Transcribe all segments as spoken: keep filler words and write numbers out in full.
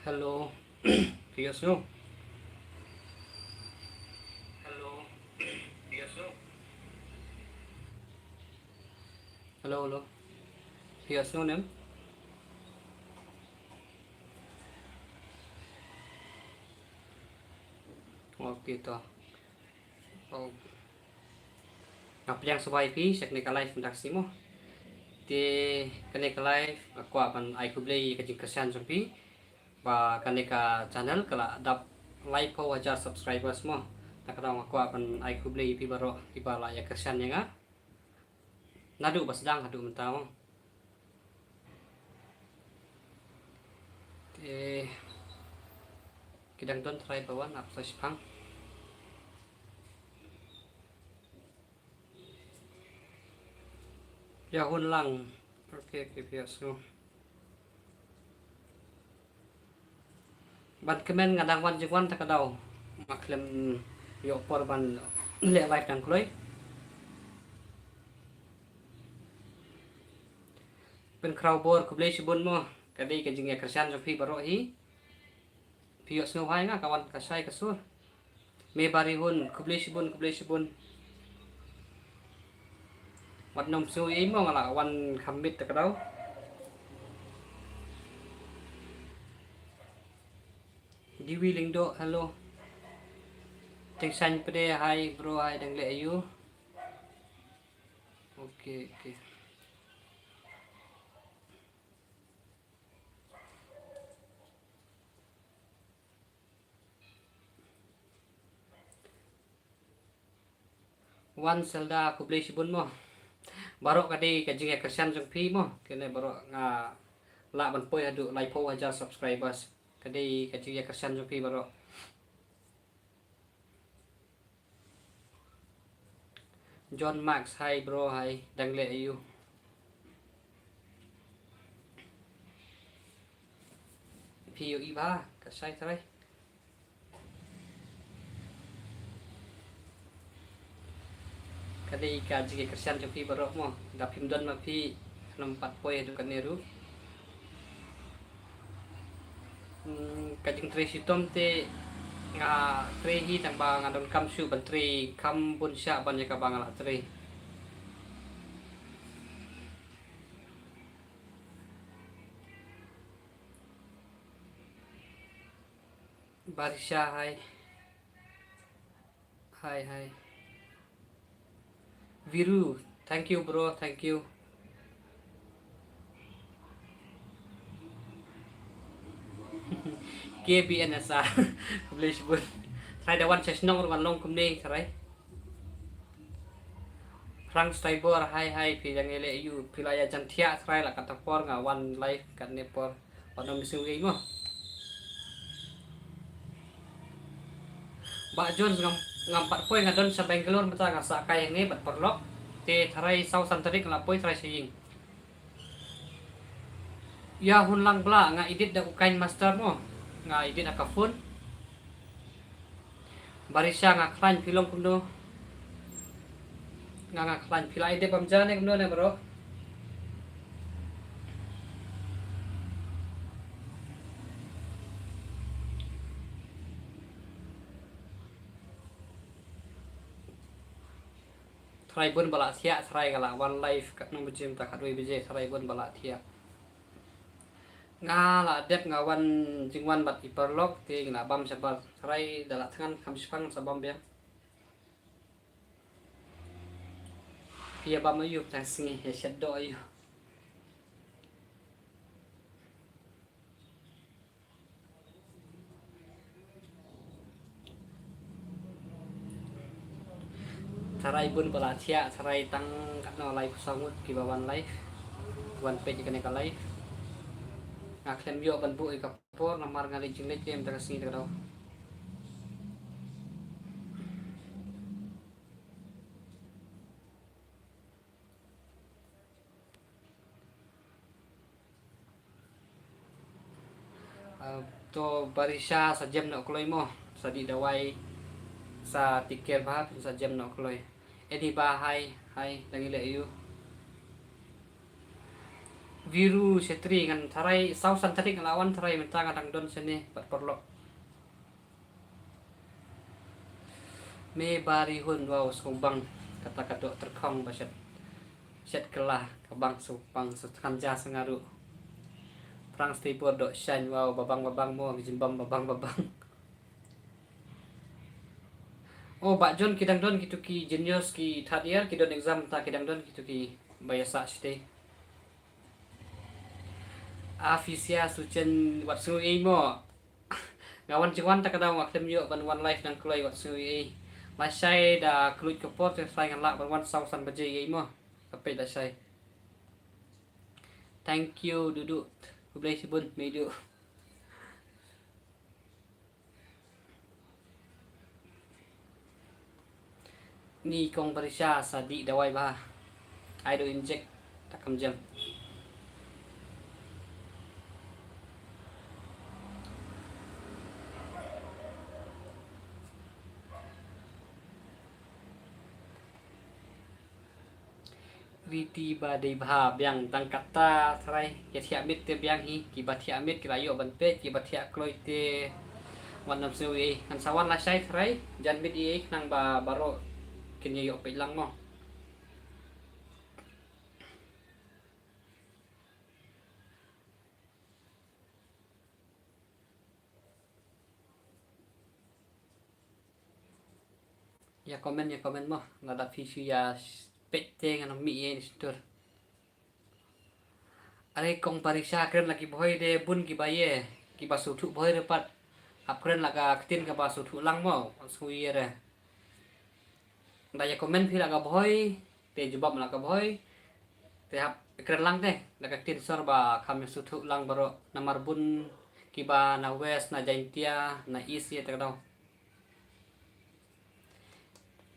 Hello. Phi ïohsngew? Hello. Phi ïohsngew? Hello, hello. Phi ïohsngew ne em? Okay to. Oh. Nga pdiang sngewbha ïa phi sha kane ka live mynta ka sngi mo. Te kane ka live nga kwah ban ai khublei ïa ka jingkyrshan jong phi ba kane ka channel ka la dap laiphew hajar subscribers mo. Te ka daw nga kwah ban ai khublei ïa phi baroh kiba la ïa kyrshan ïa nga naduh ba sdang haduh mynta mo. Te ki dang don trai ba wan ap sa shipang. Ïa hun lang. Okay, okay, phi ïohsngew. Ban kmen nga dang wan jingwan ta ka daw. Nga khlem ïoh por ban leh live dang kloi. Pynkhraw bor khublei shibun mo. Ka dei ka jingïakyrshan jong phi baroh hi. Phi ïohsngew bha ïa nga, ka wan ka shai ka sur. Me Barihun, khublei shibun, khublei shibun. Wat nym sngew ei mo, nga la wan kham miet ta ka daw. Diwi Lyngdoh, hello. Teng Sain Pde, hi bro, hi, dang leh aïu? Okay, okay. Wan Selda, khublei shibun mo. Baroh ka dei ka jingïakyrshan jong phi mo. Kane baroh nga lah ban poi haduh laiphew hajar subscribers. Ka dei ka jingïakyrshan jong phi baroh. John Max, hi bro, hi, dang leh aïu? Phi ïohi bha, ka shai trai. Ka dei ka jingïakyrshan jong phi baroh mo, da phim don ma phi, ngam pat poi haduh kane ruh. Hmm, ka jingtrei shitom te nga trei hi tang ba nga donkam shuh ban trei kham bun shah ban ïa kaba nga la trei. Barisha, hi. Hi, hi. Viru, thank you bro, thank you. K B N S R. Khublei shibun. Trai da wan sha shnong ruh ngan long kumne trai. Frank Staibor, hi hi, phi dang ïaleh aïu, phi la ïa jan thiah trai la katta por nga wan live katne por. Wat nym sngew ei mo. Bah Jones, ngam, ngam pat poi, nga don sha Bangalore mynta, nga sah kai hangne bad paralok. Te tharai saw san tarik nga la poi tharai sha ïing. Ïa hun lang bla nga edit da u KineMaster mo. Nga edit ha ka phone. Barisha, nga khlaiñ phi long kumno. Nga, nga khlaiñ phi la edit bam ja ne kumno ne bro. Tharai bun ba la thiah, tharai nga la wan live katno baje mynta, khatwei baje, tharai bun ba la thiah. Nga la dep nga wan jingwan bad i paralok te nga la bam shabar, tharai da la thngan kham shipang sa bam biang. Phi ïa bam aïu tang sngi, ïa shet doh aïu. Tharai bun ba la thiah, tharai tang katno laiphew saw ngut kiba wan live, wan peit ïa kane ka live. Nga khlem ïoh ban buh ïa ka por namar nga leit jingleit ïa mynta ka sngi te ka daw. Ah, to Barisha sa jem noh kloi mo, sa dih dawai, sa take care bha, phin sa jem noh kloi. Eni ba hi, hi, dang ïaleh aïu. Viru Chetri, ngan tharai saw san tarik nga la wan, tharai mynta nga dang don shane bad paralok. Me Bari Hun, wow, sngewbang kata ka doh tyrkhong ba shet, shet kylla ka bang, sngewbang, sngewthuh, kynja sngaru. Prang Stibor, doh shaiñ, wow, babang babang mo, ka jingbam babang babang. Oh, Bah John, ki dang don kito ki juniors, ki third year, ki don exam, ta ki dang don kito kiba ïa sah shatei. Afisia Suchen, wat sngew ei mo. Nga wan jingwan ta ka daw, nga khlem ïoh ban wan live nang kloi, wat sngew ei. Lashai da kylluid ka por te, sa ngan lah ban wan saw san baje ei mo. Ka peit lashai. Thank you Dudu. Khublei shibun Meidu. Ni Kong Barisha, sa dih dawai bha. Ai do inject, ta kam jam. Riti ba dei bha biang, tang kata tharai, ïa thiah miet te biang hi, kiba thiah miet ki la ïoh ban peit, kiba thiah kloi te wat nym sngew ei. Ngan sa wan lashai tharai, jan miet ei, khnang ba baroh kin ïa ïoh peit lang mo. Ïa comment, ïa comment mo, lada phi shu ïa peit te ngan ym mih ei ni shyntur. Are Kong Barisha, kren la ki Bhoi de bun kiba ïa, kiba sngewthuh Bhoi re pat. Hap kren la ka ktien kaba sngewthuh lang mo, sngewthuh ïa re. Da ïa comment phi la ka Bhoi, te jubab la ka Bhoi. Te hap kren lang te da ka ktien sor ba kham ïa sngewthuh lang baroh, namar bun kiba na West, na Jaintia, na East ïa ta ka daw.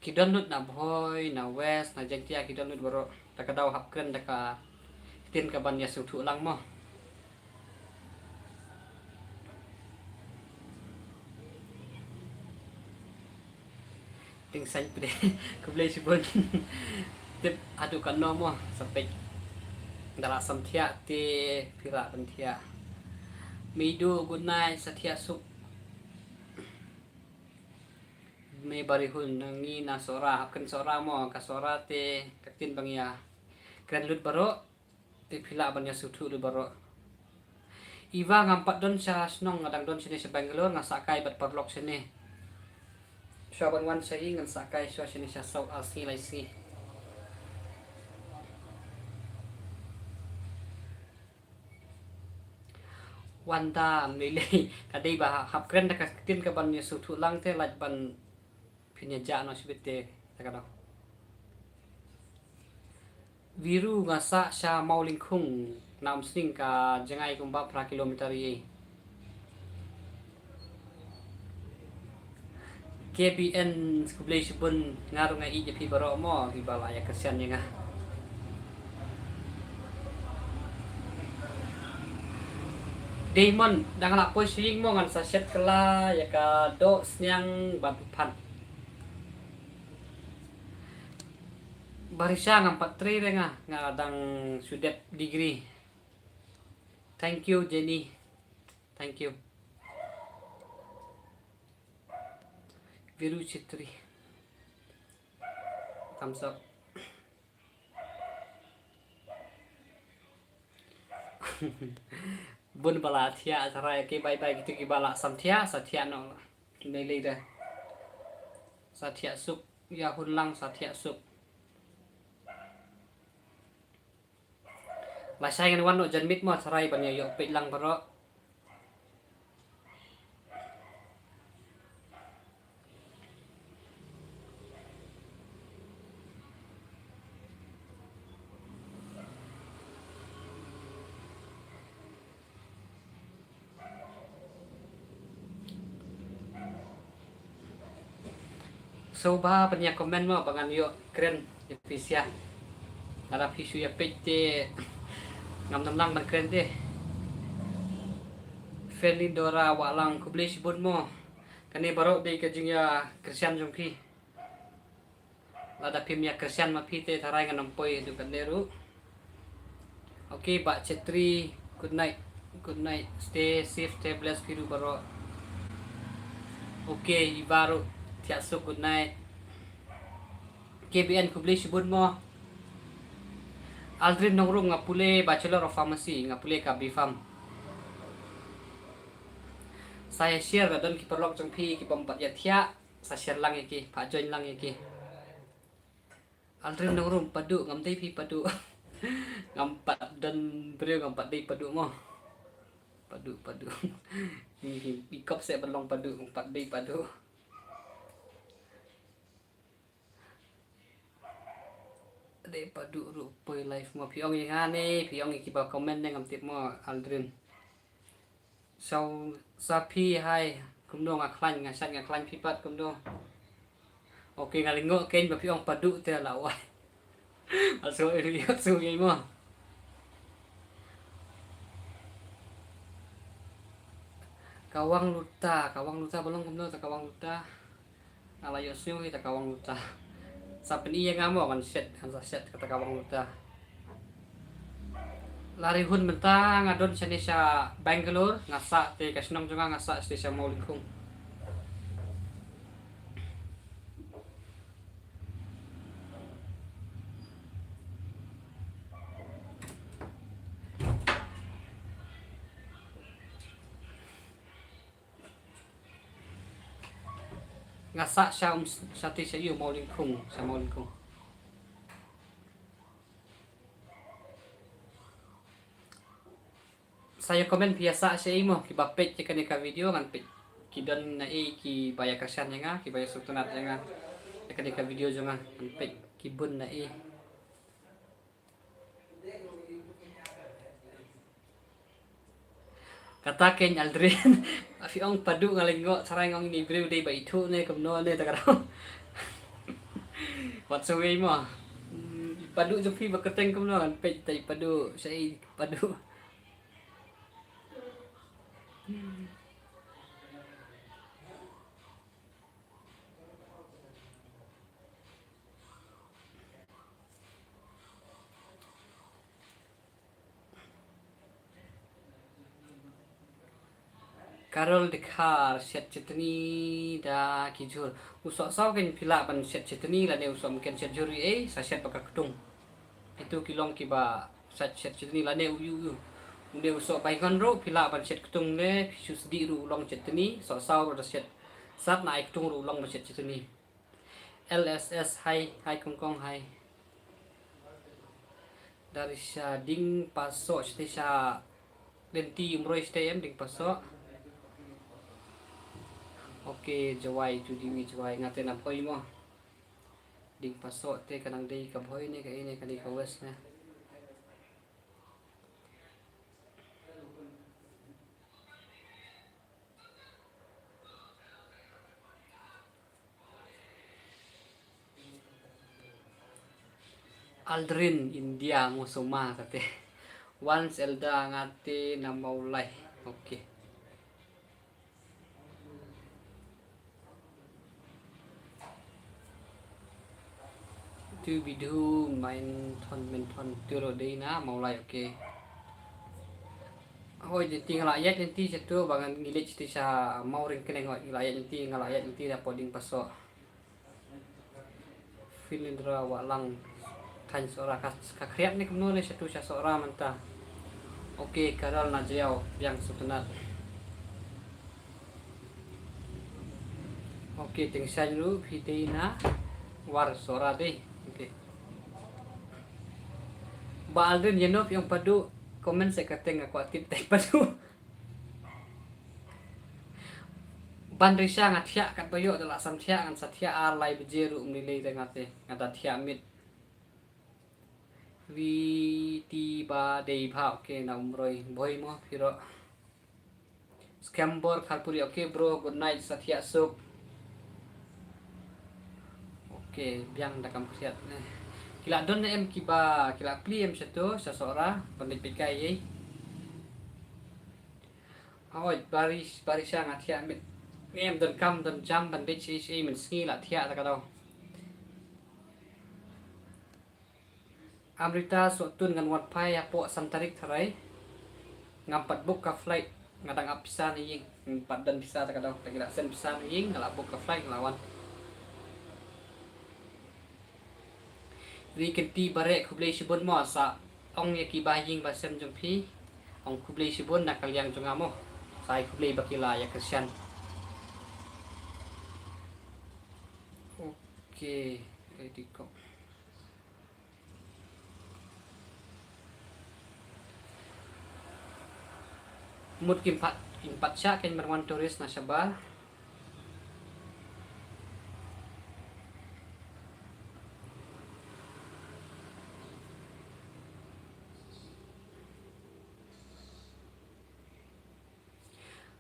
Ki don lut na Bhoi, na West, na Jaintia, ki don lut baroh. Ta ka daw hap kren da ka ktien kaban ïa sngewthuh lang mo. Ting sain pde. Khublei shibun. Tip haduh katno mo, sa peit. Da la samthiah te phi lah ban thiah. Meidu, good night, sa thiah suk. Me Bari Hun, ngi na Sohra, hap kren Sohra mo, ka Sohra te ka ktien ba ngi ïa kren lut baroh. Te phi lah ban ïa sngewthuh lut baroh. Iva, ngam pat don sha shnong, nga dang don shane sha Bangalore, nga sah kai bad paralok shane. Shuwa ban wan sha i ngan sah kai shuwa shane sha South, ar sngi lai sngi. Wanda, ym lei lei, ka dei ba hap kren da ka ktien kaban ïa sngewthuh lang te lait ban phin ïa jah noh shibit te, ta ka daw. Viru, nga sah sha Mawlyngkhung, na Umsning ka jngai kumba phra kilometer ei. K B N, khublei shibun, nga ruh nga ïeit ïa phi baroh mo, kiba la ïa kyrshan ïa nga. Diamond, dang lah poi sha ïing mo, ngan sa shet kylla ïa ka doh sniang bad u phan. Barisha, ngam pat trei re nga, nga dang shu dep degree. Thank you Jenny. Thank you. Viru Chitri. Thumbs up. Bun ba la thiah tharai, ki bye bye kito kiba la samthiah, sa thiah noh. Nei lei da. Sa thiah suk, ïa hun lang sa thiah suk. Lashai ngan wan noh janmiet mo tharai ban ïa ïoh peit lang baroh. Sngewbha pynïa comment mo ba ngan ïoh kren ïa phi sha. Lada phi shu ïa peit te ngam dang lang ban kren te. Felindora Wahlang, khublei shibun mo. Kane baroh dei ka jingïakyrshan jong phi. Lada phim ïakyrshan ma phi te tharai ngan ym poi haduh katne ruh. Okay, Bah Chetri, good night. Good night. Stay safe, stay blessed phi ruh baroh. Okay, i baroh, thiah suk, good night. K B N, khublei shibun mo. Aldrin Nongrum, nga pule Bachelor of Pharmacy, nga pule ka B Pharm. Sa ïa share, lada don ki paralok jong phi ki bym pat ïa thiah, sa share lang ïa ki, pat join lang ïa ki. Aldrin Nongrum, Padu, ngam dei phi Padu. Ngam pat don briew, ngam pat dei Padu mo. Padu, Padu. Ni, ni, i kop seh ban long Padu, ngam pat dei Padu. Dei Padu ruh poi live mo, phi ong ïa nga ne, phi ong ïa kiba comment ne, ngam tip mo, Aldrin. Sa, sa phi hai, kumno, nga khlaiñ, nga shait nga khlaiñ, phi pat kumno. Okay, nga lyngngoh kein ba phi ong Padu te la wai. Asu ri, asu ri mo. Kawang Luta, Kawang Luta, ba long kumno ta Kawang Luta. Nga la ïohsngew hi ta Kawang Luta. Sa pyni ïa nga mo, ngan shet, ngan sa shet kata Kawang Luta. Lari hun mynta nga don shane sha Bangalore, nga sah te ka shnong jong nga, nga sah shane sha Mawlyngkhung. Nga sah sha um, sha te sha ïew Mawlyngkhung, sha Mawlyngkhung. Sa ïa comment phi ïa sah sha ei mo, kiba peit ïa kane ka video ngan peit. Ki don na ei kiba ïa kyrshan ïa nga, kiba ïa sngewtynnat ïa nga. Ïa kane ka video jong nga ngan peit ki bun na ei. Kata kein Aldrin. Phi ong Padu nga lyngngoh, tharai nga ong ine i briew dei ba ithuh ne kumno ne ta ka dei. Wat sawei mo. Hmm, Padu jong phi ba kyrteng kumno, ngan peit tai Padu, sha ei Padu. Carol Dkhar, shet chutney da khijur. U Sohsaw kein phi lah ban shet chutney lane u Sohmynken shet jur ei, sa shet bad ka ktung. Itu ki long kiba shet, shet chutney lane u, u, u. Une u Sohbaingon ruh phi lah ban shet ktung ne, phi shu sdieh ruh u long chutney, Sohsaw ruh da shet. Sat na ai ktung ruh u long ban shet chutney. L S S, hai, hai Kong Kong, hai. Dari sha Diengpasoh, shatei sha lynti Umroi shatei em Diengpasoh. Okay, Jowai, tu Diwi Jowai, nga te na Bhoi mo. Diengpasoh te ka nang dei ka Bhoi ne ka ei ne ka dei ka West ne. Aldrin India, mo suma kate. Once Elda, nga te na Mawlai. Okay. Tu Bidhu, Mainthon, Mainthon, tu ruh dei na Mawlai, okay. Hoi, lynti nga la ïaid lynti shatu, ba ngan ngi leit shatei sha Mawryngkneng, hoi, ngi la ïaid lynti, nga la ïaid lynti da Poding Paso. Philindra Wahlang, Thaiñ Sohra, ka, ka khriat ne kumno ne shatu sha Sohra mynta. Okay, Carol na Jaïaw, biang sngewtynnat. Okay, Tengshaiñ ruh phi dei na War Sohra dei. Okay. Ba Aldrin, ïano phi ong Padu, comment seh kyrteng, nga kwah tip tai Padu. Ban Risha nga thiah katba ïoh, da la sam thiah ngan sa thiah ar lai baje ruh ym lei lei te nga te, nga da thiah miet. Wi ti ba dei bha, okay, na Umroi, Bhoi mo phi ruh. Skembor Kharpuri, okay bro, good night, sa thiah suk. Okay, biang da kam khriat ne. Ki la don ne em kiba, ki la plie em shatu sha Sohra, ban leit peit kai ei. Hoi, Baris, Barisha nga thiah miet. Em don kam don jam ban leit sha ei sha ei mynsngi, la thiah da ka daw. Amrita Sohtun, ngan wan phai hapoh san tarik Tharai. Ngam pat book ka flight, nga dang ap pisa na ïing. Ngam pat don pisa, ta ka dang, ta ki la send pisa na ïing, nga la book ka flight, nga la wan. Ri Kynti Bareh, khublei shibun mo, sa ong ïa ki ba ïing ba sem jong phi, ong khublei shibun na ka liang jong nga mo. Sa ai khublei ba ki la ïa kyrshan. Okay, ready ko. Mut kim pat, kim pat shah kein ban wan tourist na shabar.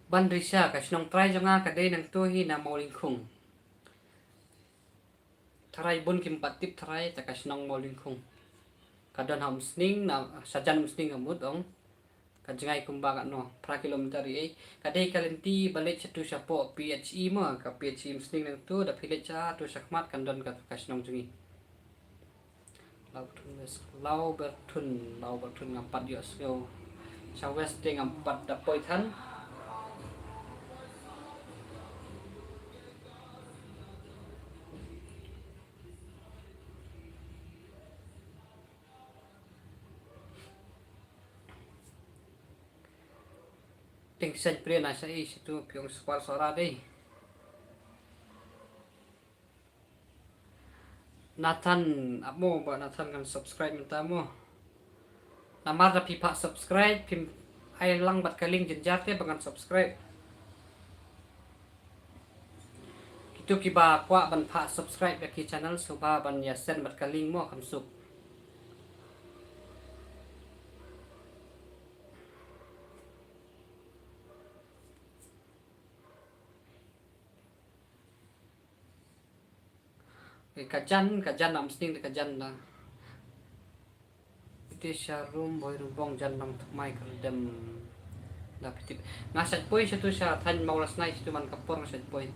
Ban Risha, ka shnong trai jong nga ka dei nangto hi na Mawlyngkhung. Tharai bun kim pat tip Tharai, ta ka shnong Mawlyngkhung. Ka don ha Umsning, na shajan Umsning ka mut ong. Ka jngai kumba katno, phra kilometer ïa ei. Ka dei ka lynti ba leit shatu shapoh P H E mo, ka P H E Umsning nangto, da phi leit shatu shakhmat kan don ka, ka shnong jong ngi. Lawberthun West, Lawberthun, Lawberthun ngam pat ïohsngew. Sha West te ngam pat da poi than. Teng Saiñ Priya, na sa i situ piong swar sora dei. Nathan, ap mo ba Nathan kan subscribe mynta mo. Namar da phi phah subscribe, phim ai lang bad ka link, jynjar te ba ngan subscribe. Kito kiba kwah ban phah subscribe ïa ki channel, sngewbha ban ïa send bad ka link mo, kham suk. Eh, ka jan, ka jan, am sning da ka jan da. Ite sha rum Bhoi Rubong jan long thymmai kyrdem da phi tip. Nga shait poi shatu sha thaiñ Mawlasnai shatu man ka por nga shait poi.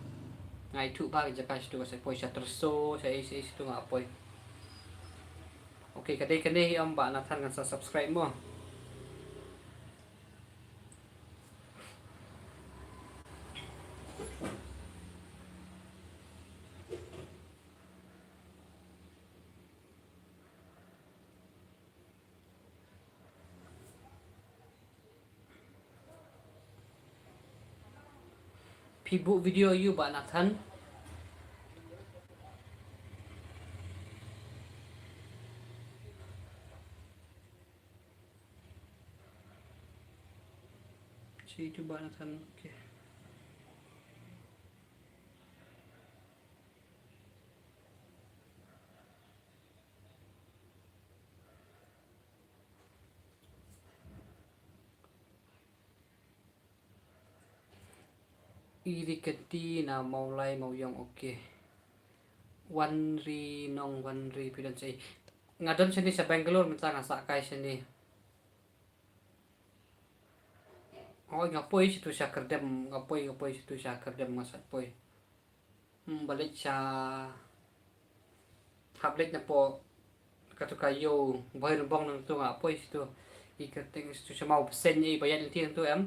Nga ithuh ba ka jaka shatu nga shait poi sha Tyrso, sha ei, sha ei shatu nga poi. Okay, ka dei kane hi em, ba Nathan kan sa subscribe mo. Phi buh video ïa u Bah Nathan. Shi tu Bah Nathan, okay. Iri kati na Mawlai Mawiong, okay. Wan ri nong, wan ri phi don sa i. Nga don shane sha Bangalore mynta, nga sah kai shane. Oh, nga poi shatu sha Kyrdem, nga poi, nga poi shatu sha Kyrdem, nga sah poi. Hmm, ba leit sha, hap leit napoh katu ka ïew Bhoi Rubong nangtu nga poi shatu. I kyrteng shatu sha Mawbseiñ, i ba ïaid lynti nangtu em.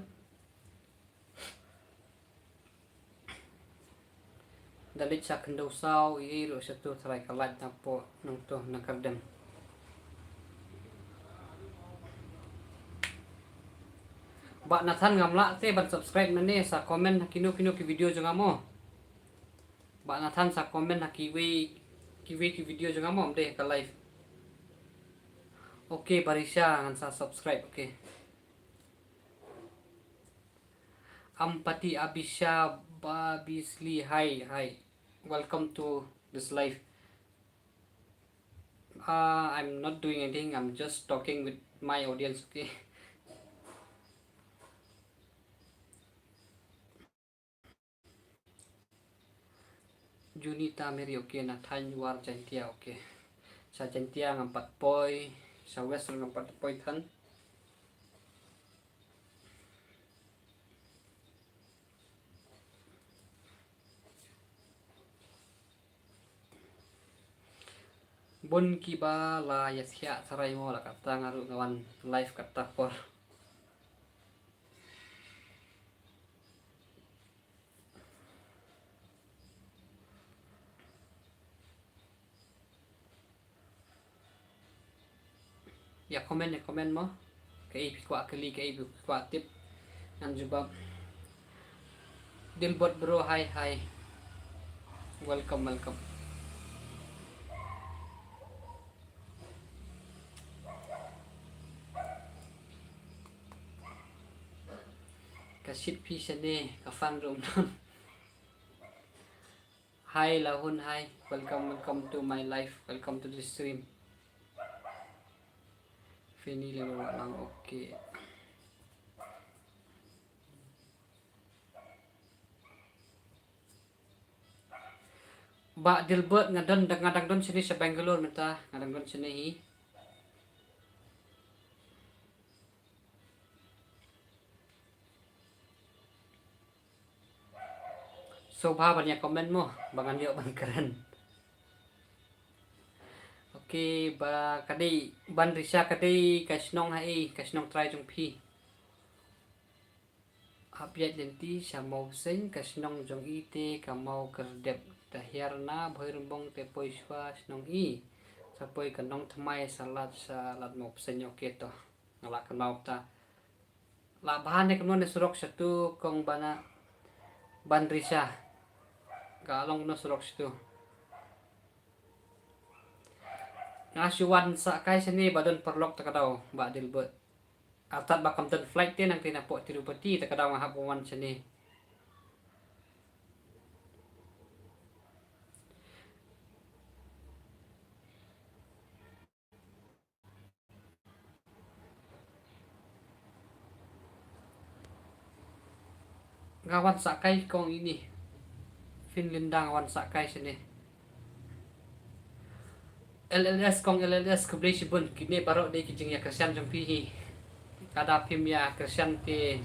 Da leit sha Khyndew Saw, i, i ruh shatu, tharai ka lait napoh nangtu na Kyrdem. Bah Nathan, ngam lah te ban subscribe nangne, sa comment ha kino kino ki video jong nga mo. Bah Nathan, sa comment ha kiwei kiwei ki video jong nga mo, ym dei ha ka live. Okay, Barisha, ngan sa subscribe, okay. Ampati Abisha Babisli, hi, hi. Welcome to this live. Uh, I'm not doing anything, I'm just talking with my audience, okay? Junita Mary, okay, na thaiñ War Jaintia, okay. Sha Jaintia ngam pat poi, sha West ngam pat poi than. Bun kiba la ïa thiah tharai mo, la katta nga ruh nga wan live katta por. Ïa comment, ïa comment mo. Kaei phi kwah kylli, kaei phi kwah tip. Ngan jubab. Dilbert bro, hi, hi. Welcome, welcome. Ka shit phi shane, ka fan room. Hi Lahun, hi. Welcome, welcome to my live. Welcome to the stream. Fini le wa lang, okay. Bah Dilbert, nga don, nga dang don shane sha Bangalore mynta, nga dang don shane hi. Sngewbha ban ïa comment mo, ba ngan ïoh ban kren. Okay, ba ka dei, Ban Risha, ka dei ka shnong ha ei, ka shnong trai jong phi? Hap ïaid lynti sha Mawseiñ, ka shnong jong i te ka Mawkyrdep. Te hiar na Bhoirymbong te poi shuwa shnong i. Sa poi ka Nongthymmai sa lad sha lad Mawseiñ, okay to. Nga la kynmaw ta. La bha ne kumno ne surok shatu kong Bana, Ban Risha? Ka long kumno surok shatu? Nga shu wan sah kai shane ba don paralok ta ka daw, Bah Dilbert. Artat ba kam don flight te, nangta na pok Tirupati ta ka daw nga hap wan shane. Nga wan sah kai kong ini. Finlinda, nga wan sah kai shane. L L S, kong L L S, khublei shibun. Kine baroh dei ki jingïakyrshan jong phi hi. Lada phim ïakyrshan te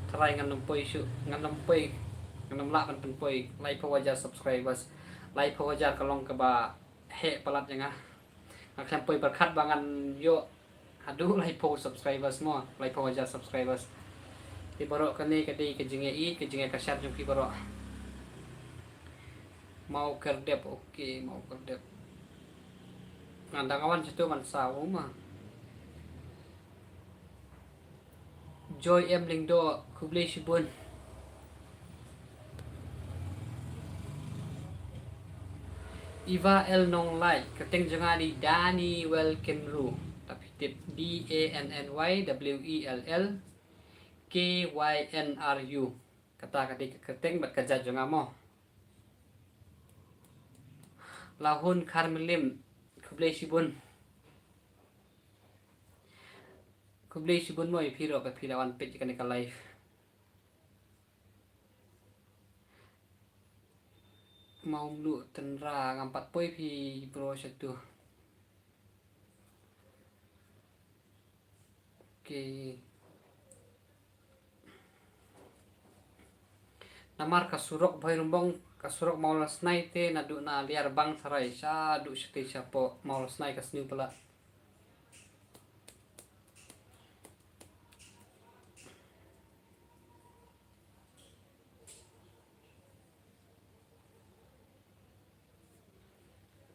tharai ngan ym poi shuh, ngan ym poi, ngan ym lah ban pynpoi. Laiphew hajar subscribers. Laiphew hajar ka long kaba heh palat ïa nga. Nga khlem poi pyrkhat ba ngan ïoh haduh laiphew subscribers mo, laiphew hajar subscribers. Te baroh kane ka dei ka jingïa-i, ka jingïakyrshan jong phi baroh. Mawkyrdep, okay, Mawkyrdep. Nga dang wan shatu man sa u ma. Joy M Lyngdoh, khublei shibun. Eva L Nonglait, kyrteng jong nga dei Danny Well Kynru. Te phi tip, D A N N Y W E L L K Y N R U. Kata ka dei ka kyrteng bad ka jait jong nga mo. Lahun Kharmylim, khublei shibun. Khublei shibun mo ïa phi ruh ba phi la wan peit ïa kane ka live. Mawmluh Tynra, ngam pat poi phi bro shatu. Okay. Namar ka surok Bhoirymbong, ka surok Mawlasnai te naduh na Liarbang tharai shaduh shatei shapoh Mawlasnai ka sniew palat.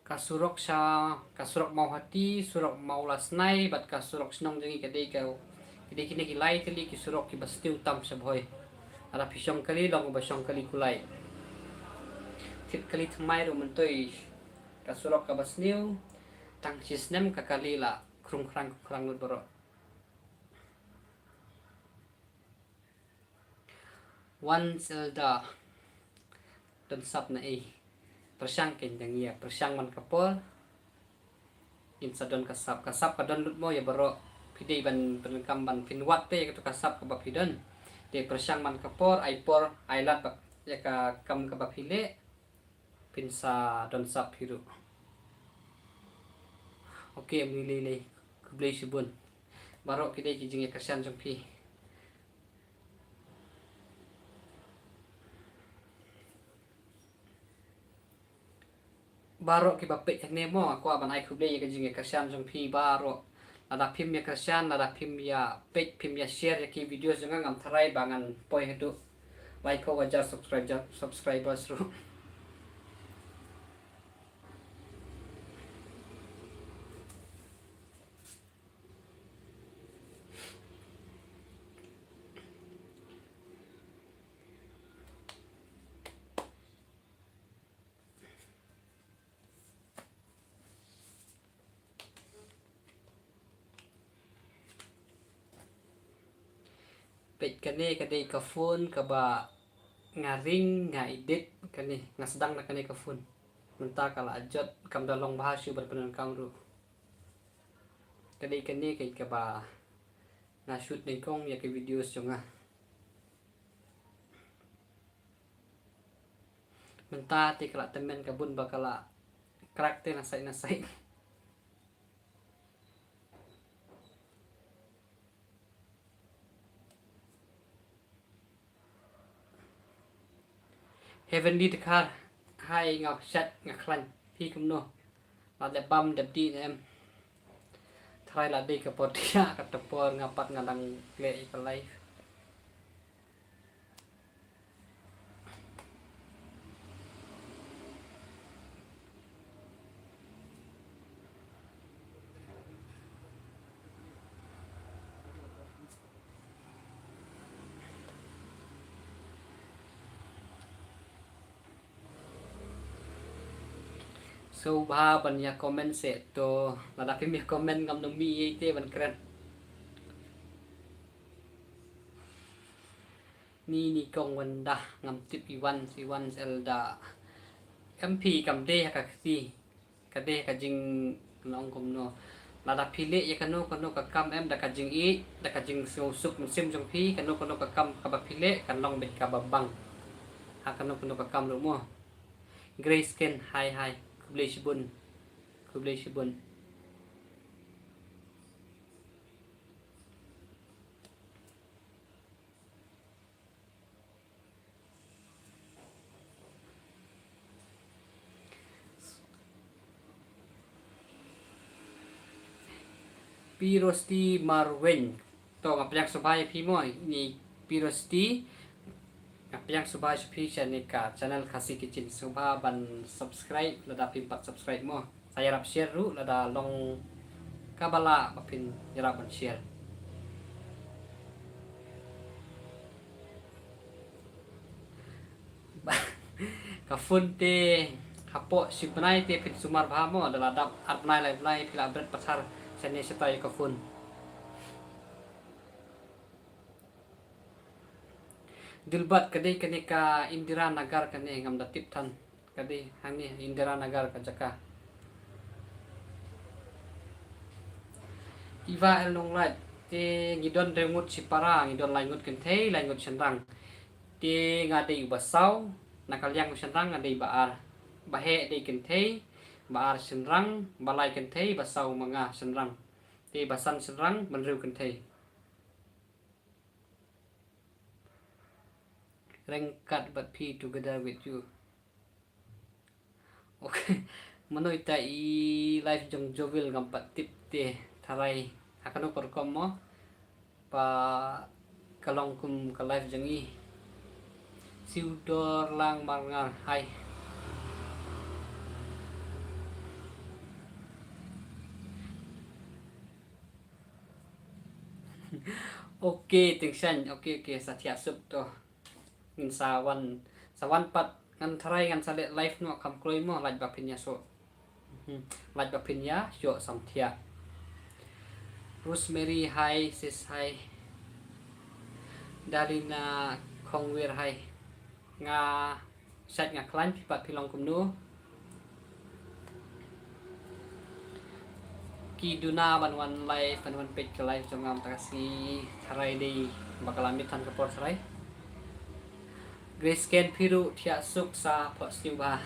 Ka surok sha, ka surok Mawhati, surok Mawlasnai bad ka surok shnong jong ngi ka dei ka, ka dei kine ki lai tylli ki surok kiba sniew tam sha Bhoi. Lada phi shong kali long ba shong kali kulai. Thied kali thymmai ruh myntoi ka surok kaba sniew, tang shi snem ka kali la khrung khrang khrung khrang lut baroh. Wan Zelda. Don sap na ei. Pyrshang kein da ngi ïa pyrshang man ka por. Ngin sa don ka sap, ka sap ka don lut mo ïa baroh. Phi dei ban pyndonkam ban pynwad te ïa katu ka sap kaba phi don. Te pyrshang man ka por, ai por ai lad bad ïa ka kam kaba phi leh. Phin sa don sap phi ruh. Okay, em lei lei lei. Khublei shibun. Baroh ki dei ki jingïakyrshan jong phi. Baroh kiba peit hangne mo, nga kwah ban ai khublei ïa ka jingïakyrshan jong phi baroh. Lada phim ïakyrshan, lada phim ïa peit, phim ïa share ïa ki video jong nga, ngam tharai ba ngan poi haduh laiphew hajar subscriber, subscribers ruh. Peit, kane ka dei ka phone kaba nga ring, nga edit, kane nga sdang na kane ka phone. Mynta ka la jot, kam da long bha shuh ban pyndonkam ruh. Ka dei kane ka kaba nga shoot nyngkong ïa ki videos jong nga. Mynta te ka la tymmen ka bun ba ka la crack te na side na side. Heavenly Dkhar, hai, nga shat nga khlaiñ, phi kumno? La dep bam dep dih ne em? Tharai la dei ka por thiah, ka ta por nga pat nga dang leh ïa ka live. Sngewbha ban ïa comment seh to, lada phim ïa comment ngam nang mih ïa ite ban kren. Ni ni kong wenda ngam tip iwan iwan elda. Em phi kam dei ha ka kti. Ka dei ka jing, nong kumno. Lada phi leh ïa kano kano ka kam em da ka jingïeit, da ka jingsngewsuk mynsiem jong phi, kano kano ka kam kaba phi leh kan long beit kaba bang. Ha kano kano ka kam ruh mo. Grace Ken, hai hai. Khublei shibun. Khublei shibun. Pi Rosti Marweng. To, nga pdiang sngewbha ïa phi mo, ni Pi Rosti. Nga pdiang sngewbha ïa phi sha ne ka channel Khasi Kitchen, sngewbha ban subscribe lada phim pat subscribe mo. Sa ïarap share ruh lada long kaba lah ba phin ïarap ban share. Ka phone te hapoh shi bnai te phin sumar bha mo, da la dap ar bnai lai bnai phi la bret pathar shane shata ïa ka phone. Dilbat, ka dei kane ka Indira Nagar kane, ngam da tip than. Ka dei hangne Indira Nagar ka jaka. Iva L Nonglait, te ngi don hynriew ngut shipara, ngi don lai ngut kynthei, lai ngut shynrang. Te nga dei uba saw, na ka liang u shynrang nga dei ba ar. Ba heh dei kynthei, ba ar shynrang, ba lai kynthei, ba saw ma nga shynrang. Te ba san shynrang, ba hynriew kynthei. Ryngkat bad phi, together with you. Okay. Mano ita i live jong Jovil ngam pat tip te, tharai ha kano ka rukom mo. Pa ka long kum ka live jong i. Siudor Lang Marngar, hai. Okay, Tingshan. Okay, okay, sa thiah suk to. Ngin sa wan, sa wan pat, ngan tharai ngan sa leh live noh, kam kloi mo, lait ba phin ïa shoh. Mhm. Lait ba phin ïa shoh sam thiah. Rosemary, hai, sis, hai. Dalina Khongwir, hai. Nga sait nga khlaiñ, phi pat phi long kumno. Ki duna ban wan live, ban wan peit ka live jong nga mynta ka sngi, tharai dei ba ka la miet than ka por tharai. Grace Ken, phi ruh thiah suk, sa phohsniew ba.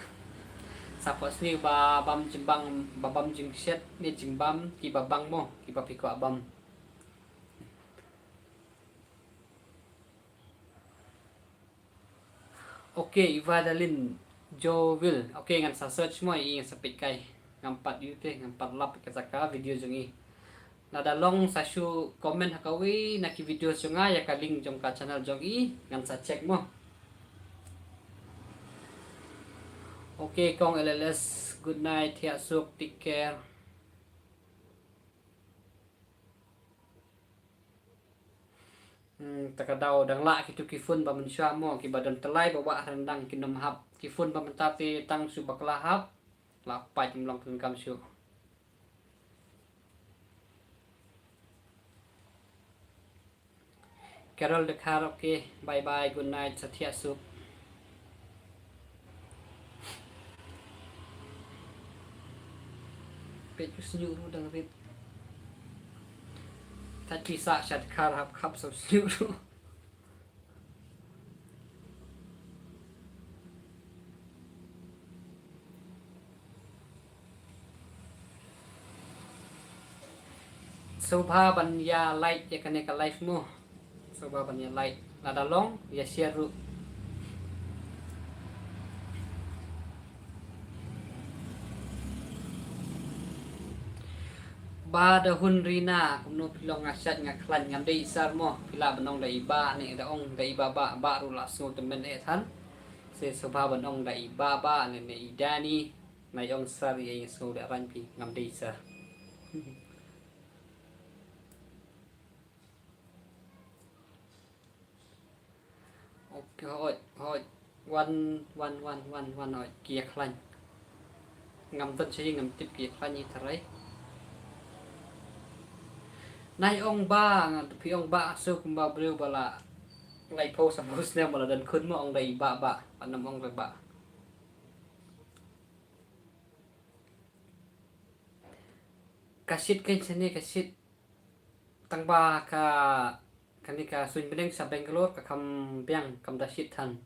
Sa phohsniew ba bam jingbam, ba bam jingshet ne jingbam, kiba bang mo, kiba phi kwah bam. Okay, Iva Dalin, Jovil. Okay, ngan sa search mo ïa i, ngan sa peit kai. Ngam pat ïoh te, ngam pat lap ka jaka video jong i. Lada long sa shu comment ha kawei na ki video jong nga ïa ka link jong ka channel jong i, ngan sa check mo. Okay kong L L S, good night, thiah suk, take care. Hmm, ta ka daw dang lah kitu ki phone ba mynshuwa mo, kiba don tylli ba wah ryndang kin ym hap. Ki phone ba mynta te tang shu bakla hap. La pait ym long pyndonkam shuh. Carol Dkhar, okay, bye bye, good night, sa thiah suk. Peit u shñiuh ruh dang rit. Thait pisa sha Dkhar hap khap sa u shñiuh ruh. Sngewbha ban ïa like ïa kane ka live mo. Sngewbha ban ïa like. Lada long, ïa share ruh. Bah Dahun Rina, kumno phi long? Nga shait nga khlaiñ, ngam dei sar mo. Phi lah ban ong da i bah ne da ong da i bah bah, bah ruh la sngew tymmen eh than. Sngewbha ban ong da i bah bah ne ne i Dani. Nga ong sar ïa i, sngew da rang phi, ngam dei sar. Okay, hooid, hooid. Wan, wan, wan, wan, wan, hooid. Ki ïa khlaiñ. Ngam don sha ïing, ngam tip ki ïa khlaiñ i tharai. Nai ong ba, nga phi ong ba, so kumba briew ba la lai phew sa phew snem ba la don khun mo, ong da i bah bah, ba nam ong da bah. Ka shit kein shane ka shit. Tang ba ka, kane ka suiñ bneng sha Bangalore ka kham biang, kam da shit than.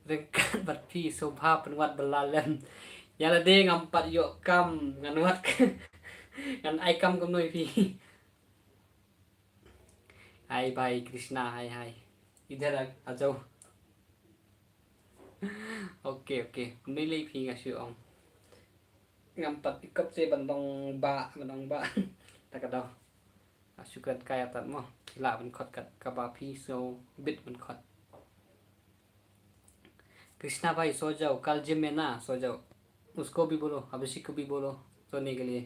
Ryngkat bad phi, sngewbha pynwad ba la lem. Ïa lade ngam pat ïoh kam, ngan wad, ngan ai kam kumno ïa phi. Hi bhai Krishna, hi hi. Idhar aa, aa jao. Okay, okay. Kumne lei phi, nga shu ong. Ngam pat ikop se ban dong ba, ban dong ba. Ta ka daw. Nga shu kren kai atat mo. Lah ban khot kat kaba phi so bit ban khot. कृष्णा भाई सो जाओ, कल जिम में ना सो जाओ, उसको भी बोलो, अभिषेक को भी बोलो सोने के लिए।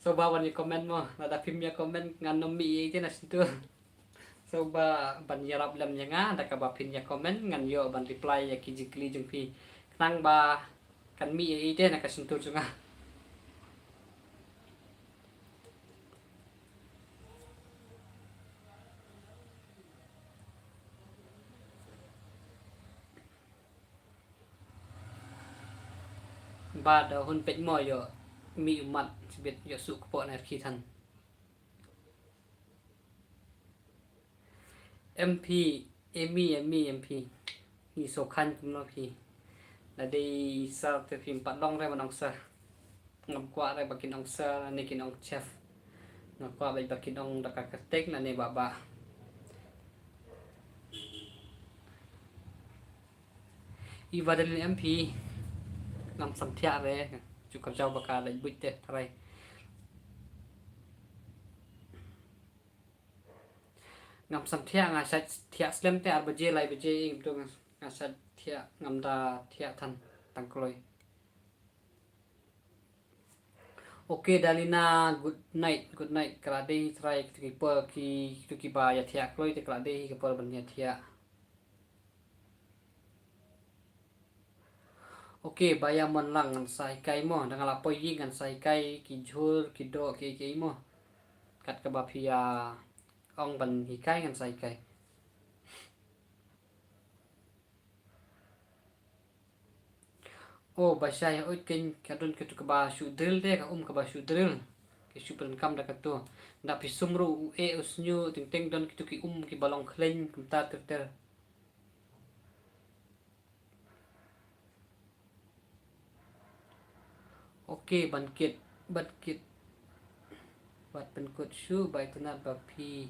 Sngewbha ban ïa comment mo, lada phim ïa comment ngan ym mih ïa ite na shyntur. Sngewbha ban ïarap lem ïa nga, da kaba phin ïa comment ngan ïoh ban reply ïa ki jingkylli jong phi. Khnang ba kan mih ïa ite na ka shyntur jong nga. Ba da hun peit mo ïoh mih u mat shibit, ïoh suk kpoh na rkhie than. M P, Emi, Emi, M P. Ngi sngewkhan kumno phi. Lada dei sir te phim pat long re ban ong sir. Ngam kwah re ba kin ong sir, ne kin ong chef. Nga kwah ba kin ong da ka kyrteng lane bah bah. I Vadalin M P, ngam samthiah re, ju ka jaw ba ka leit buit te tharai. Ngam samthiah, nga shait thiah slem te ar baje lai baje ing tu, nga shait thiah, ngam da thiah than tang kloi. Okay Dalina, good night, good night. Ka la dei trai kitu ki por ki, kitu kiba ïa thiah kloi te ka la dei hi ka por ban ïa thiah. Okay, ba ïa mon lang ngan sa hikai mo, da nga la poi ïing ngan sa hikai ki jhur, ki doh, ki, ki mo. Kat kaba phi ïa ong ban hikai ngan sa hikai. Oh, ba shai, oi, kein ka don kitu kaba shu drill de, ka um kaba shu drill. Ki shu pyndonkam da katu. Da phi sum ruh u eh u sñiuh, teng teng don kitu ki um kiba long khleiñ kumta ter ter. Okay, ban kit. Bad kit, bad pynkut shuh ba itynnad ba phi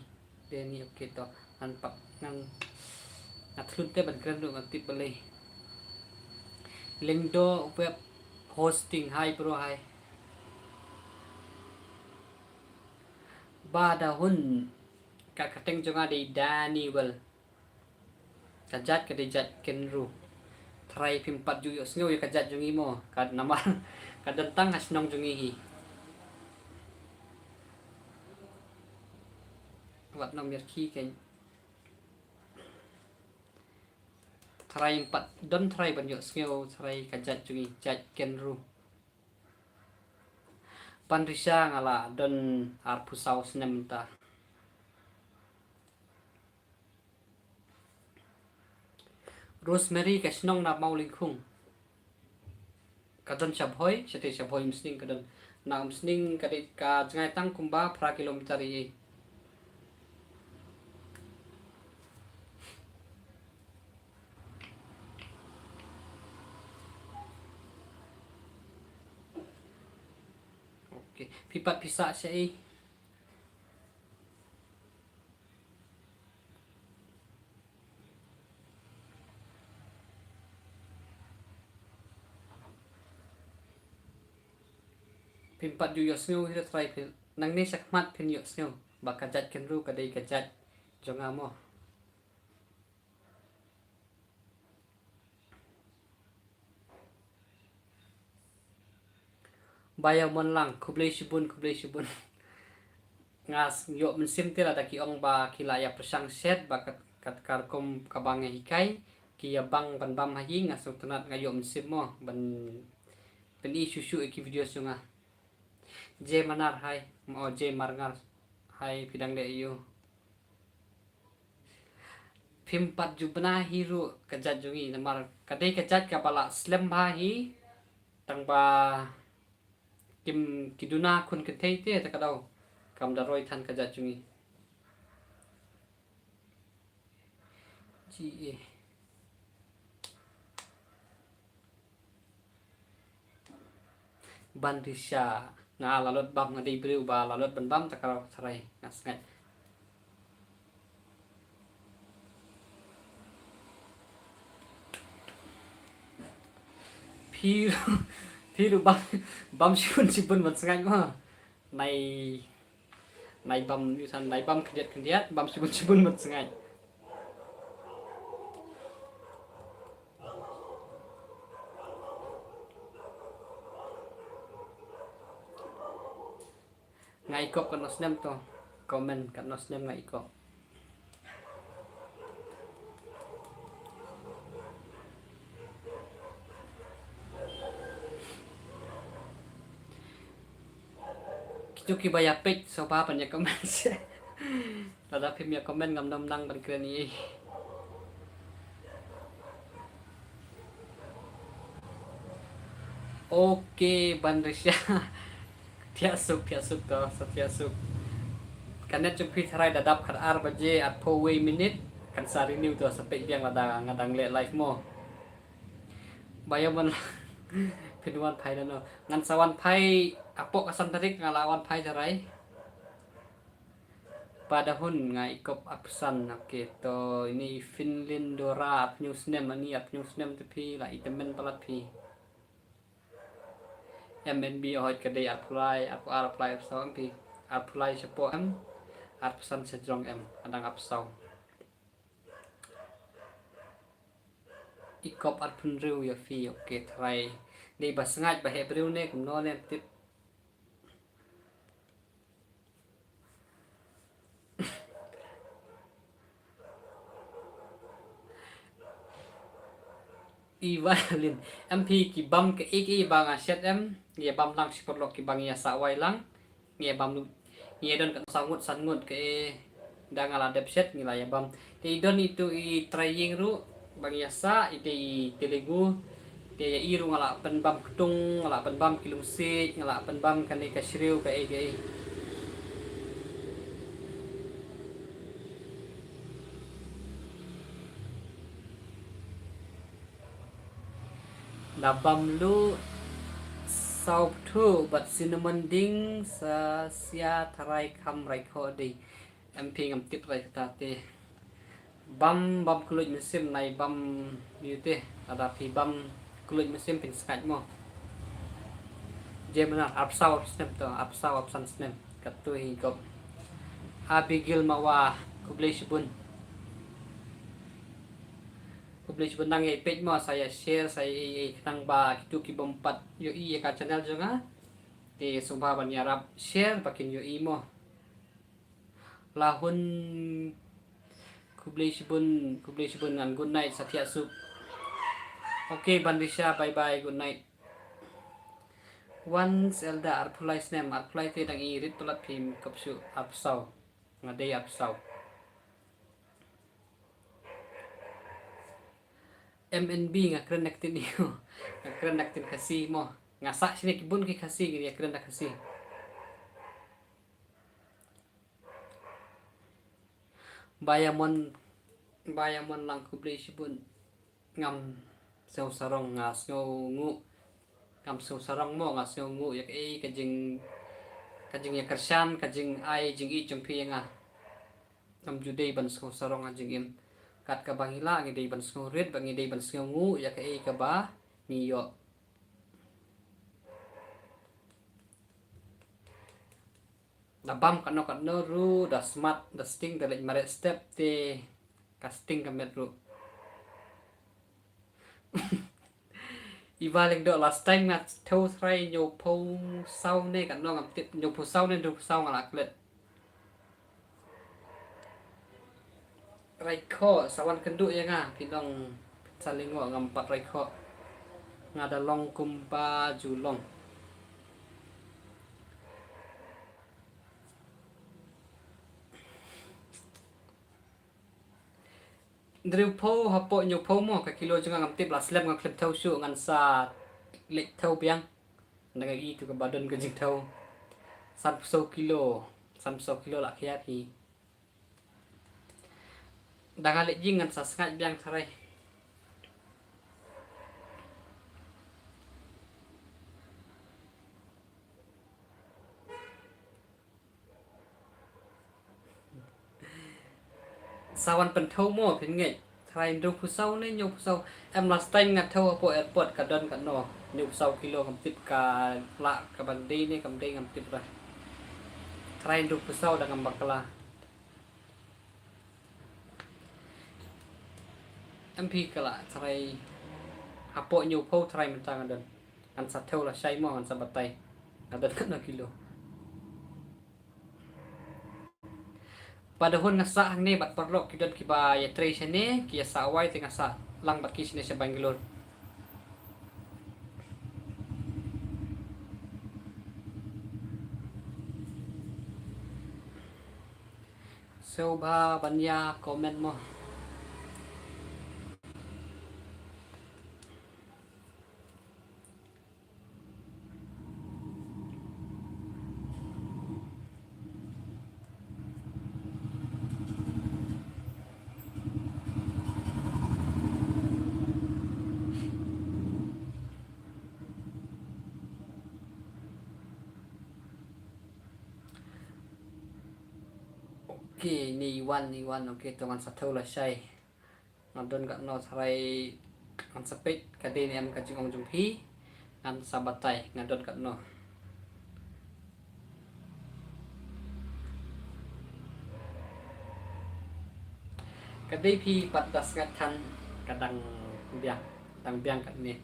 dei ni, okay to. Ngan pat, ngan, ngan thlun te ban kren ruh ngan tip balei. Lyngdoh web hosting, hi bro, hi. Ba da hun, ka kyrteng jong nga dei Daniel. Ka jait ka dei jait Kynru. Tharai phim pat ju ïohsngew ïa ka jait jong ngi mo, ka namar ka don tang ha shnong jong ngi hi. Wat nong miar ki kein. Tharai phim pat don tharai ban ïohsngew tharai ka jait jong ngi, jait Kynru. Ban risa nga la don arphew saw snem mynta. Rosemary ka shnong na Mawlyngkhung. Ka don sha Bhoi, shatei sha Bhoi Umsning ka don. Na Umsning ka dei ka jngai tang kumba phra kilometer ïa. Okay, phi pat phi sah shaei? Phim pat ju ïohsngew hi, tharai phi nangne shakhmat phin ïohsngew ba ka jait Kynru ka dei ka jait jong nga mo. Ba ïa mon lang, khublei shibun, khublei shibun. Nga s-, ïoh mynsiem te lada ki ong ba ki la ïa pyrshang shet ba kat, kat ka rukom kaba nga hikai ki ïa bang ban bam ha hi, nga sngewtynnat, nga ïoh mynsiem mo ban pyni shuh shuh ïa ki video jong nga. Jay Manar, hi. O Jay Marngar, hi, phi dang dei aiu? Phim pat ju bna hi ruh ka jait jong ngi namar ka dei ka jait kaba la slem bha hi. Tang ba kim, ki duna khun kynthei te, te ka daw kam da roi than ka jait jong ngi. Ji e. Ban risa, nga la lut bam, nga dei briew ba la lut ban bam, ta ka rau tharai nga sngaid. Phi, phi ruh bam, bam shibun shibun ban sngaid ma. Nai, nai bam, ïa san, nai bam khyndiat khyndiat, bam shibun shibun ban sngaid. Nga i kop katno snem to. Comment katno snem nga i kop. Kitu kiba ïa peit sngewbha ban ïa comment. Lada phim ïa comment ngam dom nang ban kren ïa. Okay, ban risa. Thiah suk, thiah suk to, sa thiah suk. Ka net jong phi tharai da dap khatar baje arphew wei minit, kan sa renew to, sa peit biang lada nga dang leh live mo. Ba ïa mon phin wan phai lano. Ngan sa wan phai hapoh ka san tarik nga la wan phai tharai. Ba da hun nga i kop arphew san, okay, to ini Finlindora arphew snem, ani arphew snem te phi la i tymmen palat phi. M N B hoi ka dei arphew lai, arphew ar, arphew lai, arphew saw em phi. Arphew lai shapoh em, arphew san sha jrong em, adang arphew saw. I kop arphew hynriew ïa phi, okay, tharai. Dei ba sngaid ba heh briew ne kumno ne tip. I Valin, em phi ki bam kaei kaei ba nga shet em, ngi bam lang shi paralok kiba ngi ïa sah wai lang, ngi bam lu, ngi don ka saw ngut san ngut kaei da nga la dep shet ngi la ïa bam. Te i don itu i trai ïing ruh ba ngi ïa sah, i te i Telugu. Te ïa i ruh nga la pynbam ktung, nga la pynbam ki lungsiej, nga la pynbam kane ka shriew kaei kaei. La bam lu Saw pthu bad cinnamon ding sa sia tharai kham rai kho dei. Em phi ngam tip rai kata te. Bam, bam kuluid mynsiem nai bam yu te. Ada phi bam kuluid mynsiem phin sngaid mo. Je mana arpsaw snem to, arpsaw arpsan snem. Kat tu hi kop. Abigail Mawa, khublei shibun. Khublei shibun nang ïa peit mo, sa ïa share, sa ïa ei ei khnang ba kitu ki bym pat ïohi ïa ka channel jong nga. Te sngewbha ban ïarap share ba kin ïohi mo. Lahun, khublei shibun, khublei shibun ngan good night, sa thiah suk. Okay, Ban Risha, bye bye, good night. Once Elda arphew lai snem, arphew lai te dang i rit palat phim kop shu arpsaw. Nga dei arpsaw. M N B nga kren da ktien Ïew. Nga kren da ktien Khasi mo. Nga sah shane ki bun ki Khasi ngi ïa kren da Khasi. Ba ïa mon, ba ïa mon lang khublei shibun. Ngam sngew sarong nga sngew nguh. Ngam sngew sarong mo nga sngew nguh ïa kaei ka jing, ka jingïakyrshan, ka jingai jingïeit jong phi ïa nga. Ngam ju dei ban sngew sarong ha jingim. Kat kaba ngi lah ngi dei ban sngew rit bad ngi dei ban sngew nguh ïa kaei kaba ngi ïoh. Da bam katno katno ruh, da smat, da sting, da leit mareh step te ka sting ka met ruh. Iba Lyngdoh, last time nga thew tharai hynñiewphew saw ne katno ngam tip, hynñiewphew saw ne hynriewphew saw nga la klet. Raikhoh, sa wan kynduh ïa nga, phi long sa lyngngoh ngam pat raikhoh. Nga da long kumba ju long. Hynriewphew hapoh hynñiewphew mo ka kilo jong nga ngam tip, la slem nga khlem thew shuh ngan sa leit thew biang. Nang ïa itu kaba don ka jingthew. Sanphew saw kilo, sanphew saw kilo la khia phi. Da nga leit jing ngan sa sngaid biang tharai. Sa wan pynthew mo phin ngeit. Tharai hynriewphew saw ne hynñiewphew saw. Em last time nga thew hapoh airport ka don katno. Hynñiewphew saw kilo ngam tip ka lah ka ban dei ne kam dei ngam tip ra. Tharai hynriewphew saw da ngam bakla. Em phi ka lah tharai hapoh hynñiewphew tharai mynta nga don. Ngan sa thew lashai mo ngan sa batai. Nga don katno kilo. Ba da hun nga sah hangne bad paralok ki don kiba ïatrei shane ki ïa sah wai te nga sah lang bad ki shane sha Bangalore. Sngewbha ban ïa comment mo. Okay, ni Iwan, Iwan, okay, to ngan sa thew lashai. Nga don katno tharai ngan sa peit ka dei ne em ka jingong jong phi. Ngan sa batai nga don katno. Ka dei phi pat da sngaid than ka dang biang, dang biang katne.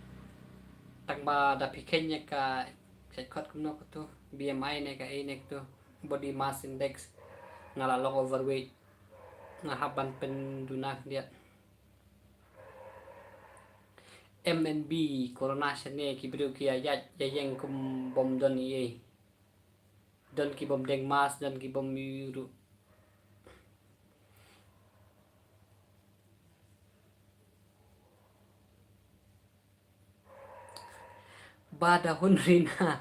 Tang ba da phi kheiñ ïa ka shait khot kumno katu, B M I ne ka ei ne katu, body mass index, nga la long overweight. Nga hap ban pynduna khyndiat. M N B, corona shane ki briew ki ïa ïaid ïa ïeng kum bym don ei ei. Don ki bym deng mask, don ki bym ïoh ruh. Ba da hun Rina.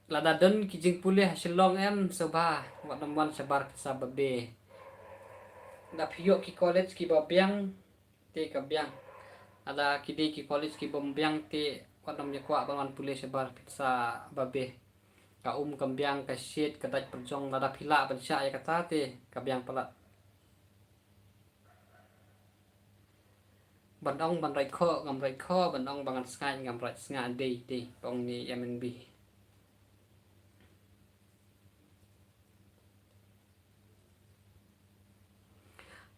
Lada don ki jingpule ha Shillong em sngewbha wat nym wan shabar ka sa babe. Da phi ïoh ki college kiba biang te ka biang. Lada ki dei ki college ki bym biang te Pat ym ïa kwah ban wan pule shabar, pynsa ba beh. Ka um kam biang, ka shit ka dait pyrjong, lada phi lah ban shah ïa kata te ka biang palat. Ban ong ban rait khoh ngam rait khoh, ban ong ba ngan sngaid ngam rait sngaid, dei dei, ba ong ni M N B.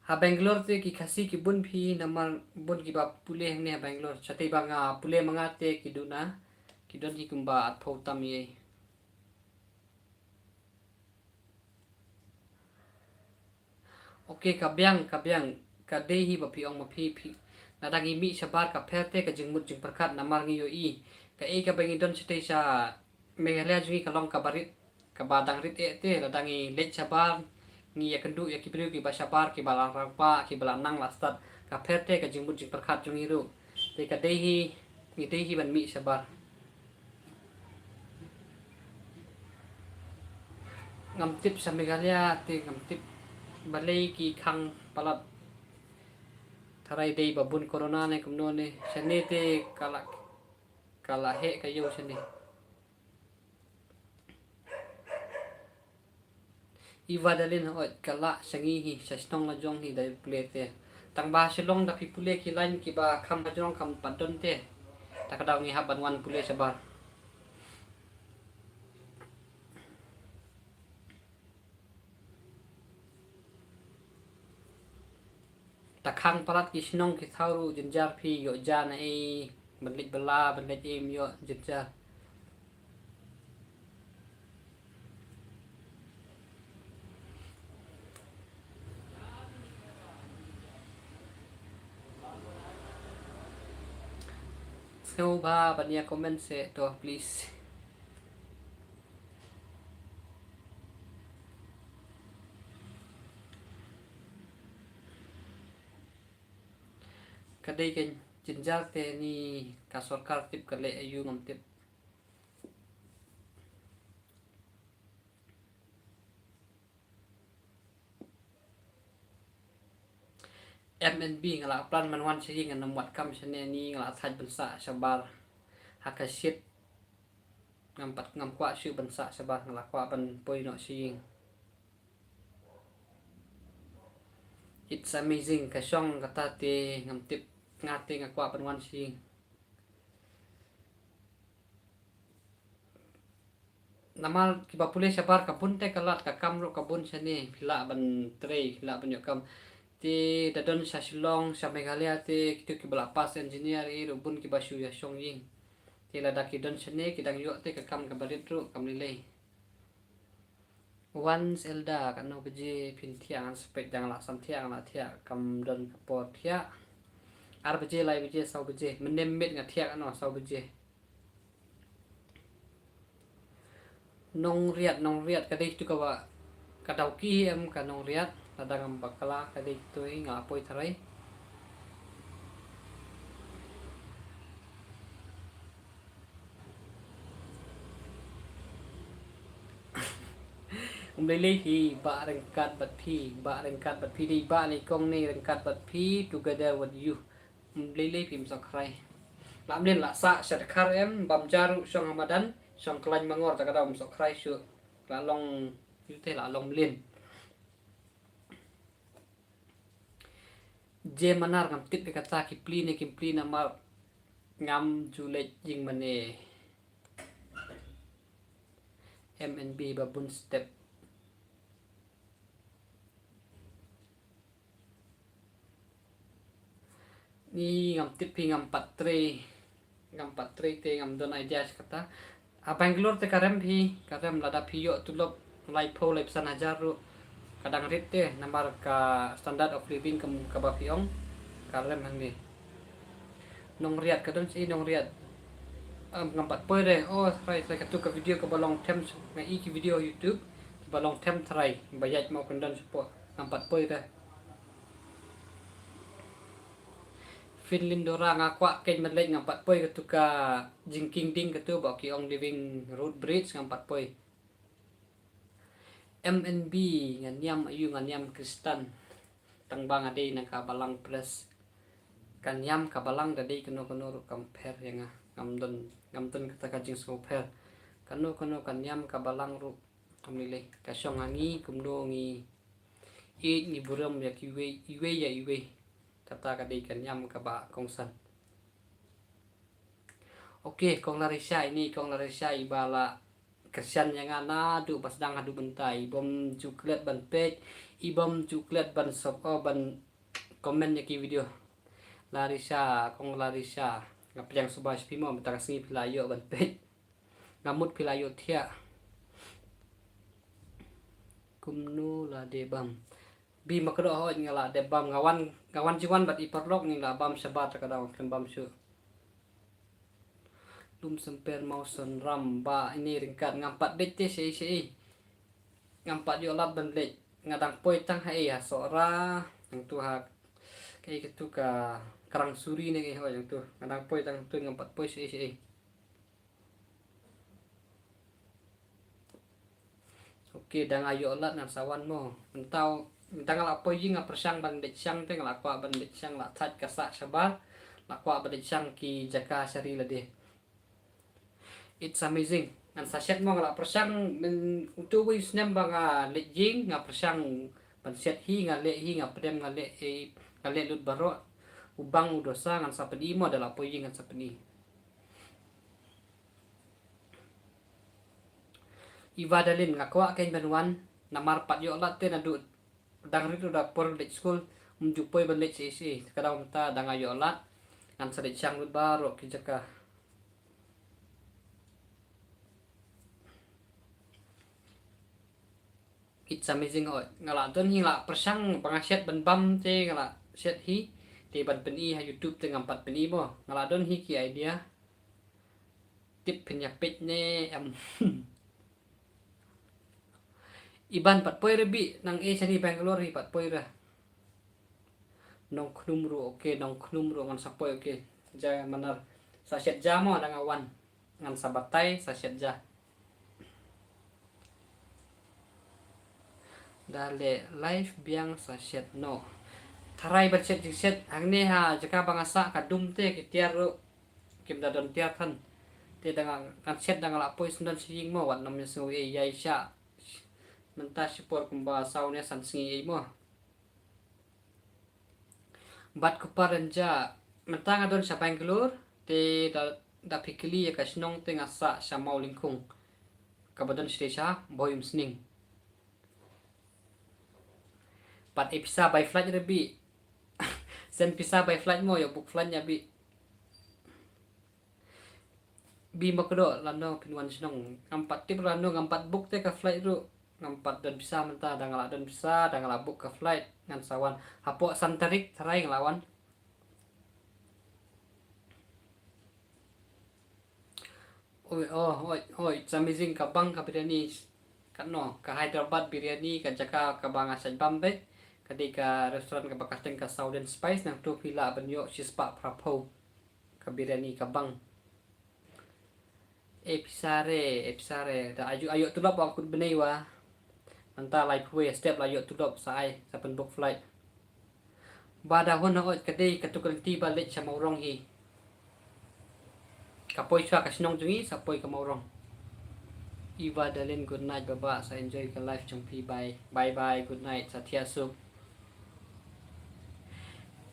Ha Bangalore te ki Khasi ki bun phi, namar bun kiba pule hangne ha Bangalore. Shatei ba nga pule ma nga te ki duna, ki don hi kumba arphew tam ïa. Ok, ka biang, ka biang, ka dei hi ba phi ong ma phi, phi. Lada ngi mih shabar ka pher te ka jingmut jingpyrkhat, namar ngi ïohi kaei kaba ngi don shatei sha Meghalaya jong ngi ka long kaba rit, kaba dang rit eh te, lada ngi leit shabar, ngi ïakynduh ïa ki briew kiba shabar, kiba la rangbah, kiba la nang la stad, ka pher te ka jingmut jingpyrkhat jong ngi ruh. Te ka dei hi, ngi dei hi ban mih shabar. Ngam tip sha Meghalaya te ngam tip balei ki khang palat. Tharai dei ba bun corona ne kumno ne. Shane te ka la, ka la heh ka ïew shane. I Vadalin, oi, ka lah sha ngi hi, sha shnong la jong hi da pule te. Tang ba Shillong da phi pule ki line kiba kham hajrong kham pat don te. Ta ka daw ngi hap ban wan pule shabar. Ta khang palat ki shnong ki thaw ruh jynjar, phi ïoh ja na ei, ban leit bylla, ban leit im, ïoh jynjar. Sngewbha ban ïa comment seh to, please. Ka dei ka jynjar te ni, ka sorkar tip ka leh aïu ngam tip. M N B, nga la plan ban wan sha ïing, ngan ym wad kam shane ni, nga la thait ban sah shabar ha ka shit. Ngam pat, ngam kwah shuh ban sah shabar, nga la kwah ban poi noh sha ïing. It's amazing, ka shong kata te ngam tip, nga te nga kwah ban wan sha ïing. Namar kiba pule shabar ka bun te ka lad, ka kam ruh ka bun shane, phi lah ban trei, phi lah ban ïoh kam. Te da don sha Shillong, sha Meghalaya te kito kiba la pass engineer ei ruh bun kiba shu ïa shong ïing. Te lada ki don shane ki dang ïoh te ka kam kaba rit ruh kam lei lei. Once Elda, katno baje phin thiah? Ngan spek, dang la san thiah, ngan la thiah, kam don ka por thiah. Ar baje, lai baje, saw baje, mynne mynmiet nga thiah katno, saw baje. Nongriat, Nongriat, ka dei tu kaba, ka Dawki em ka Nongriat, lada ngam bakla ka dei tu, nga la poi tharai. Um lei lei phi, bah ryngkat bad phi, bah ryngkat bad phi, dei bah lei kong ne ryngkat bad phi, together with you. Um lei lei phi, ym sohkrai. La mlien la sah sha dkhar em, bam ja ruh shong ha madan, shong khlaiñ mangor, ta ka daw ym sohkrai shuh. La long, ïu te la long mlien. Je Manar, ngam tip ïa kata ki plie ne kim plie namar ngam ju leit ïing mane. M N B ba bun step. Ni ngam tip phi, ngam pat trei. Ngam pat trei te ngam don idea sha kata. Ha Bangalore te ka rem phi, ka rem, lada phi ïoh tulop laiphew laiphew san hajar ruh ka dang rit te, namar ka standard of living kam, kaba phi ong ka rem hangne. Nongriat, ka don shi Nongriat. Em, ngam pat poi re. Oh, tharai, tharai katu ka video kaba long them, nga i ki video YouTube kiba long them tharai, ba ïaid mo kan don shapoh. Ngam pat poi re. Finlindora, nga kwah keiñ ban leit, ngam pat poi katu ka Jingkiang Ding katu ba ki ong Living Root Bridge, ngam pat poi. M N B, nga niam aïu? Nga niam Khristan. Tang ba nga dei na ka Balang Pres. Ka niam ka Balang da dei kano kano ruh kam pher ïa nga. Ngam don, ngam don kata ka jingsngewpher. Kano kano ka niam ka balang ruh, ym lei lei, ka shong ha ngi kumno ngi ïeit, ngi burom ïa kiwei, iwei ïa iwei. Kata ka dei ka niam kaba kongsan. Ok, kong Larisha, ine kong Larisha iba la kyrshan ïa nga naduh ba sdang haduh mynta, i bym ju klet ban peit, i bym ju klet ban sub, oh, ban comment ïa ki video. Larisha, kong Larisha, nga pdiang suba sha phi mo, mynta ka sngi phi la ïoh ban peit. Nga mut phi la ïoh thiah. Kumno la dep bam? Bi ma kdoh hoi, nga la dep bam, nga wan, nga wan jiwan bad i paralok, ngi la bam shabar, ta ka daw khlem bam shuh. Lum Symper Mawsynram, ba ine ryngkat, ngam pat dei te shaei shaei. Ngam pat ïoh lad ban leit. Nga dang poi tang ha ei, ha Sohra, hangtu ha, kaei katu ka Krang Suri ne kaei hoi hangtu. Nga dang poi tang tu, ngam pat poi shaei shaei. Ok, da nga ïoh lad ngan sa wan mo. Mynta, mynta nga la poi ïing, nga pyrshang ban leit shang te, nga la kwah ban leit shang, la thait ka sah shabar, la kwah ban leit shang ki jaka sha ri lade. It's amazing. Ngan sa shet mo, nga la pyrshang, myn-, utu uwei u snem ba nga leit ïing, nga pyrshang ban shet hi, nga leh hi, nga pdem, nga leh, eh, nga leh lut baroh. U bang u dosa, ngan sa pyni mo, da la poi ïing ngan sa pyni. Iva Dalin, nga kwah kein ban wan, namar pat ïoh lad te naduh dang rit ruh da por leit skul, ym ju poi ban leit shaei shaei, ta ka daw mynta da nga ïoh lad, ngan sa leit shang lut baroh ki jaka. It's amazing, oi. Nga la don hi, nga la pyrshang ba nga shet ban bam te, nga la shet hi. Te ban pyni ha YouTube te ngam pat pyni mo. Nga la don hi ki idea. Tip phin ïa peit ne em. Iban pat poi re bi, nang e shani Bangalore hi pat poi re. Nongkhnum ruh, ok, Nongkhnum ruh ngan sa poi, ok. Ja manar sa shet ja mo, da nga wan. Ngan sa batai sa shet ja. Da leh live biang sa shet noh. Tharai ban shet jingshet hangne ha jaka ba nga sah ka dum te ki tiar ruh kim da don tiar than. Te da nga, ngan shet da nga la poi syndon sha ïing mo, wat nym ïa sngew ei, ïai shah. Mynta shipor kumba saw ne san sngi ei mo. Bad ko Parenja, mynta nga don sha Bangalore, te da, da phi kylli ïa ka shnong te nga sah sha Mawlyngkhung, kaba don shatei sha Bhoi Umsning. Bad e pisa bai flight re bi. Send pisa bai flight mo, ïa book flight ïa bi. Bi ma kdoh lano phin wan shnong. Ngam pat tip lano, ngam pat book te ka flight ruh. Ngam pat don pisa mynta, da nga la don pisa, da nga la book ka flight, ngan sa wan. Hapoh san tarik tharai nga la wan. Oi, oh, oi, oi, it's amazing ka bang ka biryani. Katno, ka Hyderabad biryani, ka jaka kaba nga shait bam beit. Ka dei ka restaurant kaba kyrteng ka Southern Spice, nangtu phi lah ban ïoh shispah phraphew. Ka biryani ka bang. E pisa re, e pisa re. Da ayu, ayu tulop ba kut bnei wa. Mynta laiphew wei step la ïoh tulop sa ai, sa pynbook flight. Ba da hun hooid ka dei katu ka lynti ba leit sha Mawrong hi. Ka poi shuwa ka shnong jong ngi sa poi ka Mawrong. Iva Dalin, good night, bye bye, sa enjoy ka live jong phi, bye. Bye bye, good night, sa thiah suk.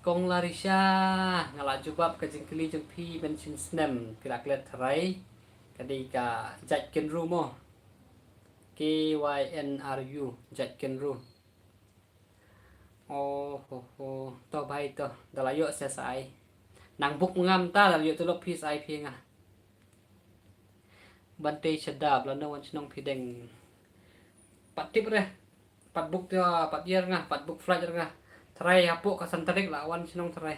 Kong Larisha, nga la jubab ka jingkylli jong phi mynshisnem, phi la klet tharai. Ka dei ka jait kynru mo. K Y N R U, jait kynru. Oh ho ho, to bhai to, da la ïoh sa ai. Nang book ngam ta, da la ïoh tulop phi sa ai phi nga. Bantei Shadap, lano wan shnong phi deng. Pat tip re. Pat book te, pat ïa nga, pat book flight nga. Tharai hapoh ka san tarik la wan shnong tharai.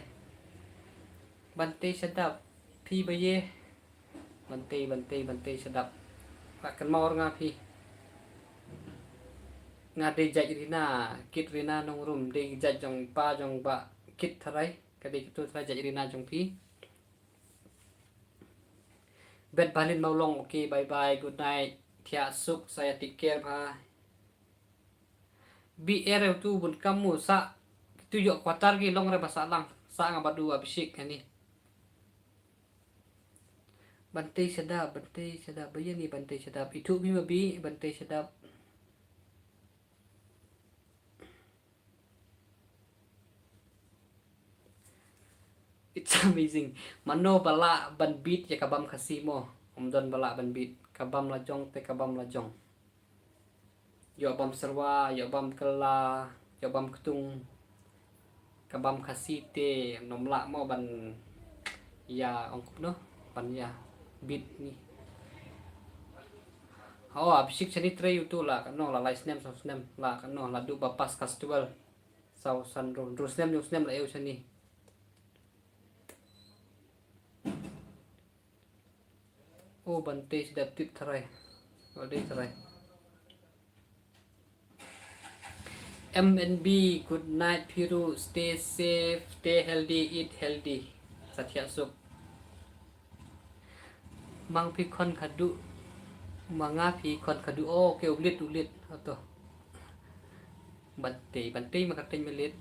Bantei Shadap, phi ba ye. Bantei, Bantei, Bantei Shadap. Pat kynmaw nga phi. Nga dei jait Rina, kit Rina Nongrum, dei jait jong pa jong ba kit tharai. Ka dei katu tharai jait Rina jong phi. Bet Balin Mawlong, okay, bye bye, good night. Thiah suk, sa ïa take care bha. Bi er tu bun kam mo sa tu ïoh quarter ki long re ba sah lang. Sa nga bad u Abhishek hani. Bantei Shadap, Bantei Shadap, ba ïa ni Bantei Shadap. Ithuh bima bi Bantei Shadap. It's amazing. Mano ba lah ban beat ïa ka bam Khasi mo? Ym don ba lah ban beat. Ka bam la jong te ka bam la jong. Ïoh bam serwa, ïoh bam kela, ïoh bam ktung. Ka bam Khasi te ym lah mo ban ïa ong kumno ban ïa beat ni. Oh, Abhishek shani trei utu la kano la lai snem saw snem la kano la du ba pass festival. Saw san ru ru snem ru snem la eu shani. Oh, Bantei Shadap tip tharai. Oh, dei tharai. M N B, good night, Phiru, stay safe, stay healthy, eat healthy. Sa thiah suk. Mang phi khon khadu, ma nga phi khon khadu. Oh, okay, u lit, u lit. Ato. Bantei, Bantei ma ka teng ma lit.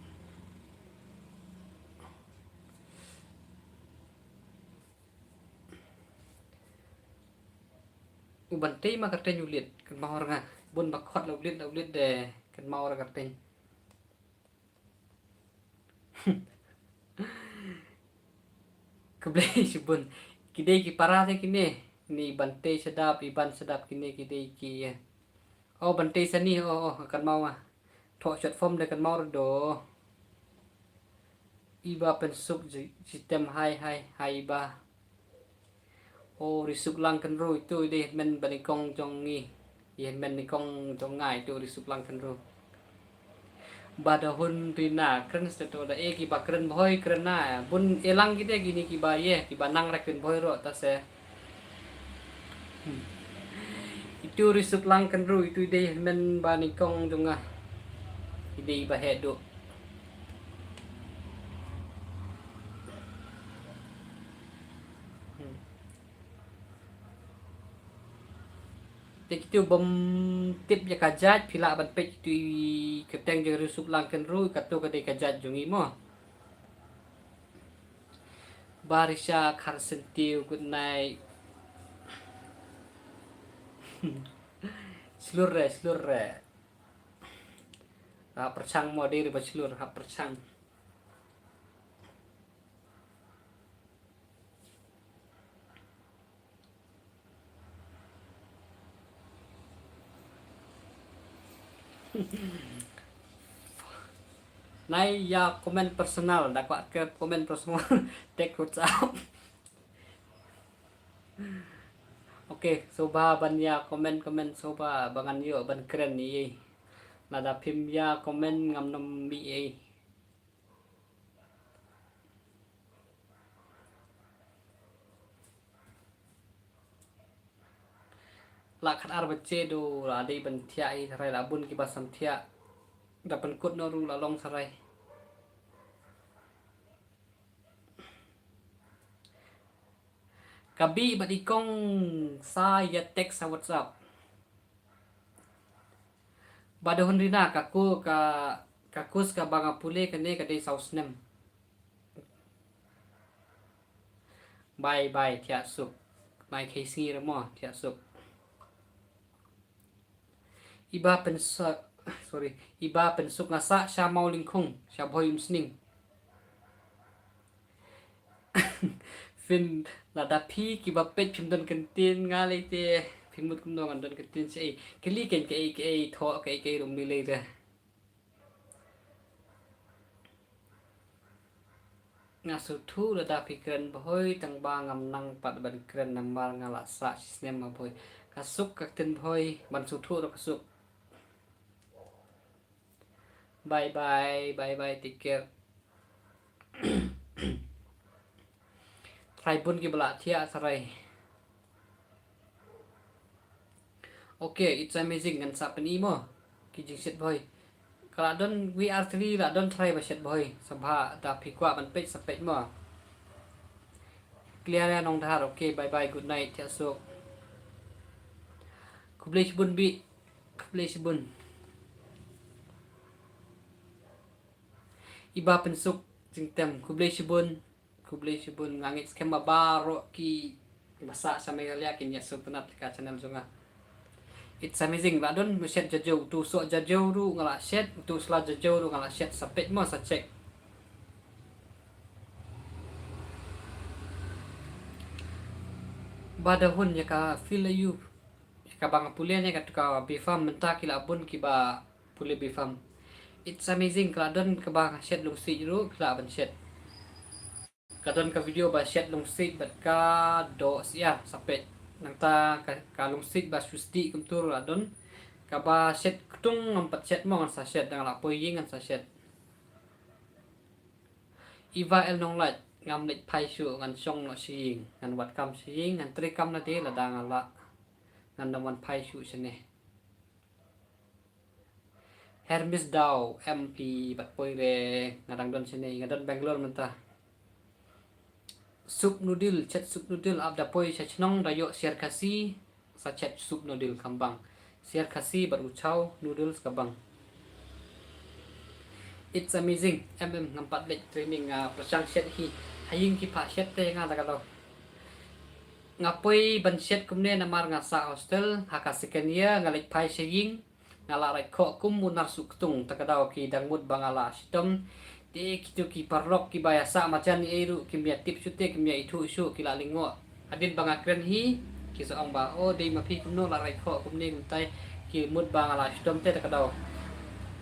U Bantei ma ka teng u lit, kan mau nga. Bun ba khot la u lit, la u lit de, kan mau ka teng. Khublei shibun. Ki dei ki para te kine. Ni Bantei Shadap, Iban Shadap kine ki dei ki, eh. Oh, Bantei Sani, oh, oh, kan mau ah. Thoh short form de kan mau do. Iba Pynsuk ji, ji tem hai, hai, hai Iba. Oh, Risuk Langkynru itu i dei hynmen ba nyngkong jong ngi. I hynmen nyngkong jong nga itu Risuk Langkynru. Ba da hun rina kren ste to da e ki ba kren bhoi kren na. Bun elang ki de kini ki ba ye, ki ba nang rek kren bhoi ro ta se. Hmm. Itu Risuk Langkynru itu i dei hynmen ba nyngkong jong nga. I dei ba heh duh. Hmm. Te kitu bym tip ïa ka jait, phi lah ban peit kitu i kyrteng jong Risuk Langkynru, katu ka dei ka jait jong i mo. Barisha Kharsentiu, good night. Shlur re, shlur re. Ha pyrshang mo dei re ba shlur, ha pyrshang. Nai ïa comment personal, da kwah ka comment personal. Tek WhatsApp. Okay, sngewbha ban ïa comment, comment sngewbha ba ngan ïoh ban kren ïa i. Lada phim ïa comment ngam nym mih ïa i. La khatar baje do la dei ban thiah i tharai la bun kiba sam thiah. Da pynkut noh ruh la long tharai. Ka Bi bad i Kong sa ïa text sa WhatsApp. Ba da hun rina ka ku ka, ka kus kaba nga pule kane ka dei saw snem. Bye bye thiah suk. Mai khei sngi re mo thiah suk. Iba Pynsuk, sorry, Iba Pynsuk nga sah sha Mawlyngkhung, sha Bhoi Umsning. Phin lada phi kiba peit phim don kyntien nga lei te phin mut kumno ngan don kyntien shaei. Kylli kein kaei kaei thoh kaei kaei ruh ym lei te. Nga sngewthuh lada phi kren Bhoi tang ba ngam nang pat ban kren namar nga la sah shisnem ma Bhoi. Ka suk ka ktien Bhoi ban sngewthuh ruh ka suk. Bye bye, bye bye, take care. Trai bun kiba la thiah trai. Okay, it's amazing ngan sa pyni mo. Ki jingshet Bhoi. Ka la don we are three la don trai ba shet Bhoi. Sngewbha da phi kwah ban peit sa peit mo. Clear ïa Nongdhar. Okay, bye bye, good night, thiah suk. Khublei shibun Bi. Khublei shibun. Iba Pynsuk jingtem khublei shibun. Khublei shibun nga ngeit skhem ba baroh ki Ba sah sha Meghalaya kin ïa sngewtynnat ka channel jong nga. It's amazing. La don u shet jajew, utu u soh jajew ruh nga la shet, utu u sla jajew ruh nga la shet, sa peit mo sa check. Ba da hun ïa ka feel ïa u. Ïa kaba nga pule ne katu ka B Pharm mynta ki la bun kiba pule B Pharm. It's amazing, ka la don kaba nga shet lungsiej ruh, ka la ban shet. Ka don ka video ba shet lungsiej bad ka doh syiar sa peit. Nangta ka, ka lungsiej ba shu sdih kumtu ruh la don. Kaba shet ktung ngam pat shet mo ngan sa shet, dang la poi ïing ngan sa shet. Eva L Nonglait, ngam leit phai shuh, ngan shong noh sha ïing, ngan wad kam sha ïing, ngan trei kam lade lada nga lah. Ngan dang wan phai shuh shane. Hermis Daw, em phi bat poi re, nga dang don shane, nga don Bangalore mynta. Soup noodle, chet soup noodle, ap da poi sha chnong da ïoh syiar Khasi, sa chet soup noodle kham bang. Syiar Khasi bad u chow noodles ka bang. It's amazing. Em em, ngam pat leit training, nga pyrshang shet hi. Ha ïing ki phah shet te nga da ka daw. Nga poi ban shet kumne namar nga sah hostel, ha ka second year nga leit phai sha ïing. Nga la rai khoh kum u nar suk ktung, ta ka daw ki dang mut ba nga la shitom. Te kitu ki paralok kiba ïa sah marjan ei ruh kim ïa tip shuh te kim ïa ithuh shuh, ki la lyngngoh. Hadien ba nga kren hi, ki sa ong ba, "O dei ma phi kumno la rai khoh kumne kumtai." Ki mut ba nga la shitom te ta ka daw.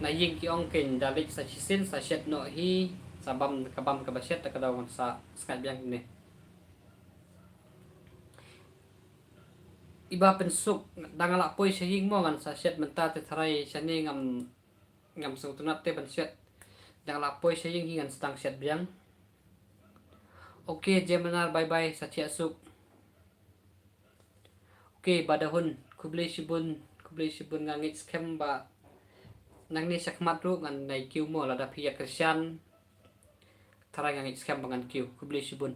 Na ïing ki ong, "Kein da leit sa shisien sa shet noh hi, sa bam ka bam kaba shet ta ka daw ngan sa sngaid biang kumne." Iba pynsuk, dang la poi sha ïing mo ngan sa shet mynta te tharai shane ngam, ngam sngewtynnat te ban shet. Dang la poi sha ïing hi ngan sdang shet biang. Ok, Jemanar, bye bye, sa thiah suk. Ok, Badahun, khublei shibun, khublei shibun, nga ngeit skhem ba nangne shakhmat ruh ngan nai kiew mo lada phi ïa kyrshan. Tharai nga ngeit skhem ba ngan kiew, khublei shibun.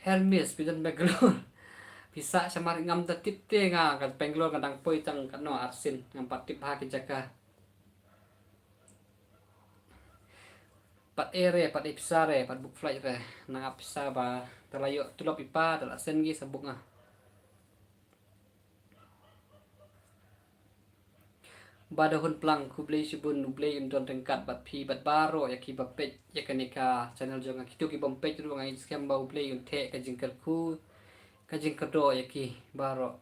Hermes, phi don Bangalore. Phi sah sha mar ngam da tip te nga, ka Bangalore nga dang poi tang katno arsien, ngam pat tip ha ki jaka. Pat ei re, pat ei pisa re, pat book flight re. Nang ap pisa ba, da la ïoh tulop i pa, da la send ki sa book nga. Badahun Plang, khublei shibun, U Blei un don ryngkat bad phi bad baroh ïa kiba peit ïa kane ka channel jong nga, kito ki bym peit ruh nga ngeit skhem ba U Blei un theh ka jingkyrkhu ka jingkyrdoh ïa ki baroh.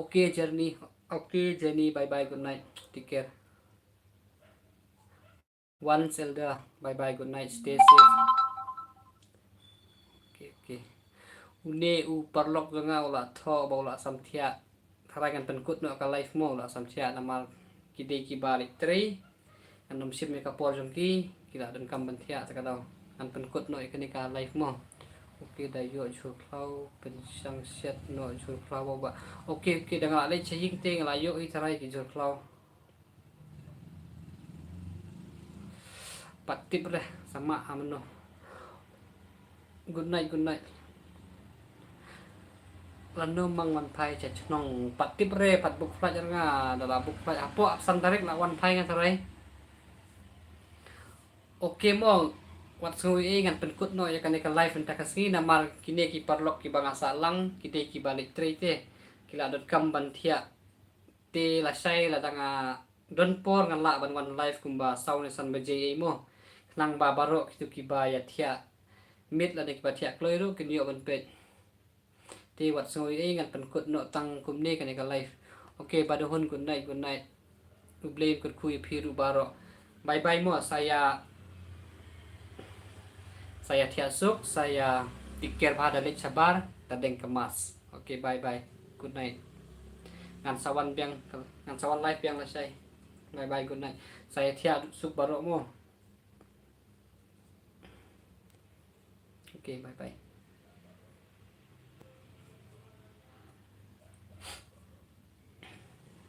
Ok Jenny, ok Jenny, bye bye, good night, take care. Once Elder, bye bye, good night, stay safe. Ok, ok. Une u paralok jong nga u la thoh ba u la samthiah. Tharai ngan pynkut noh ka live mo, u la samthiah namar ki dei kiba leit trei. Ngan ym shim ïa ka por jong ki, ki la donkam ban thiah ta ka daw. Ngan pynkut noh ïa kane ka live mo. Ok, da ïoh jhur khlaw, pynshang shet noh jhur khlaw ba ba. Ok, ok, da nga la leit sha ïing te nga la ïoh hi tharai ki jhur khlaw. Pat tip re, sa mah ha mano. Good night, good night. Lano mang wan phai sha chnong, pat tip re, pat book flight ïa nga, da la book flight hapoh ap san tarik la wan phai nga tharai. Ok mo, wat sngew ei ei, ngan pynkut noh ïa kane ka live mynta ka sngi namar kine ki paralok kiba nga sah lang, ki dei kiba leit trei te, ki la donkam ban thiah. Te lashai lada nga don por ngan lah ban wan live kumba saw ne san baje ei mo. Khnang ba baroh kito kiba ïa thiah miet lane kiba thiah kloi ruh kin ïoh ban peit. Te wat sngew ei ei, ngan pynkut noh tang kumne kane ka live. Ok, Badahun, good night, good night. U Blei un kyrkhu ïa phi ruh baroh. Bye bye mo, sa ïa, sa ïa thiah suk, sa ïa take care bha, da leit shabar, da deng ka mask. Ok, bye bye. Good night. Ngan sa wan biang, ngan sa wan live biang lashai. Bye bye, good night. Sa ïa thiah suk baroh mo. Ok, bye bye.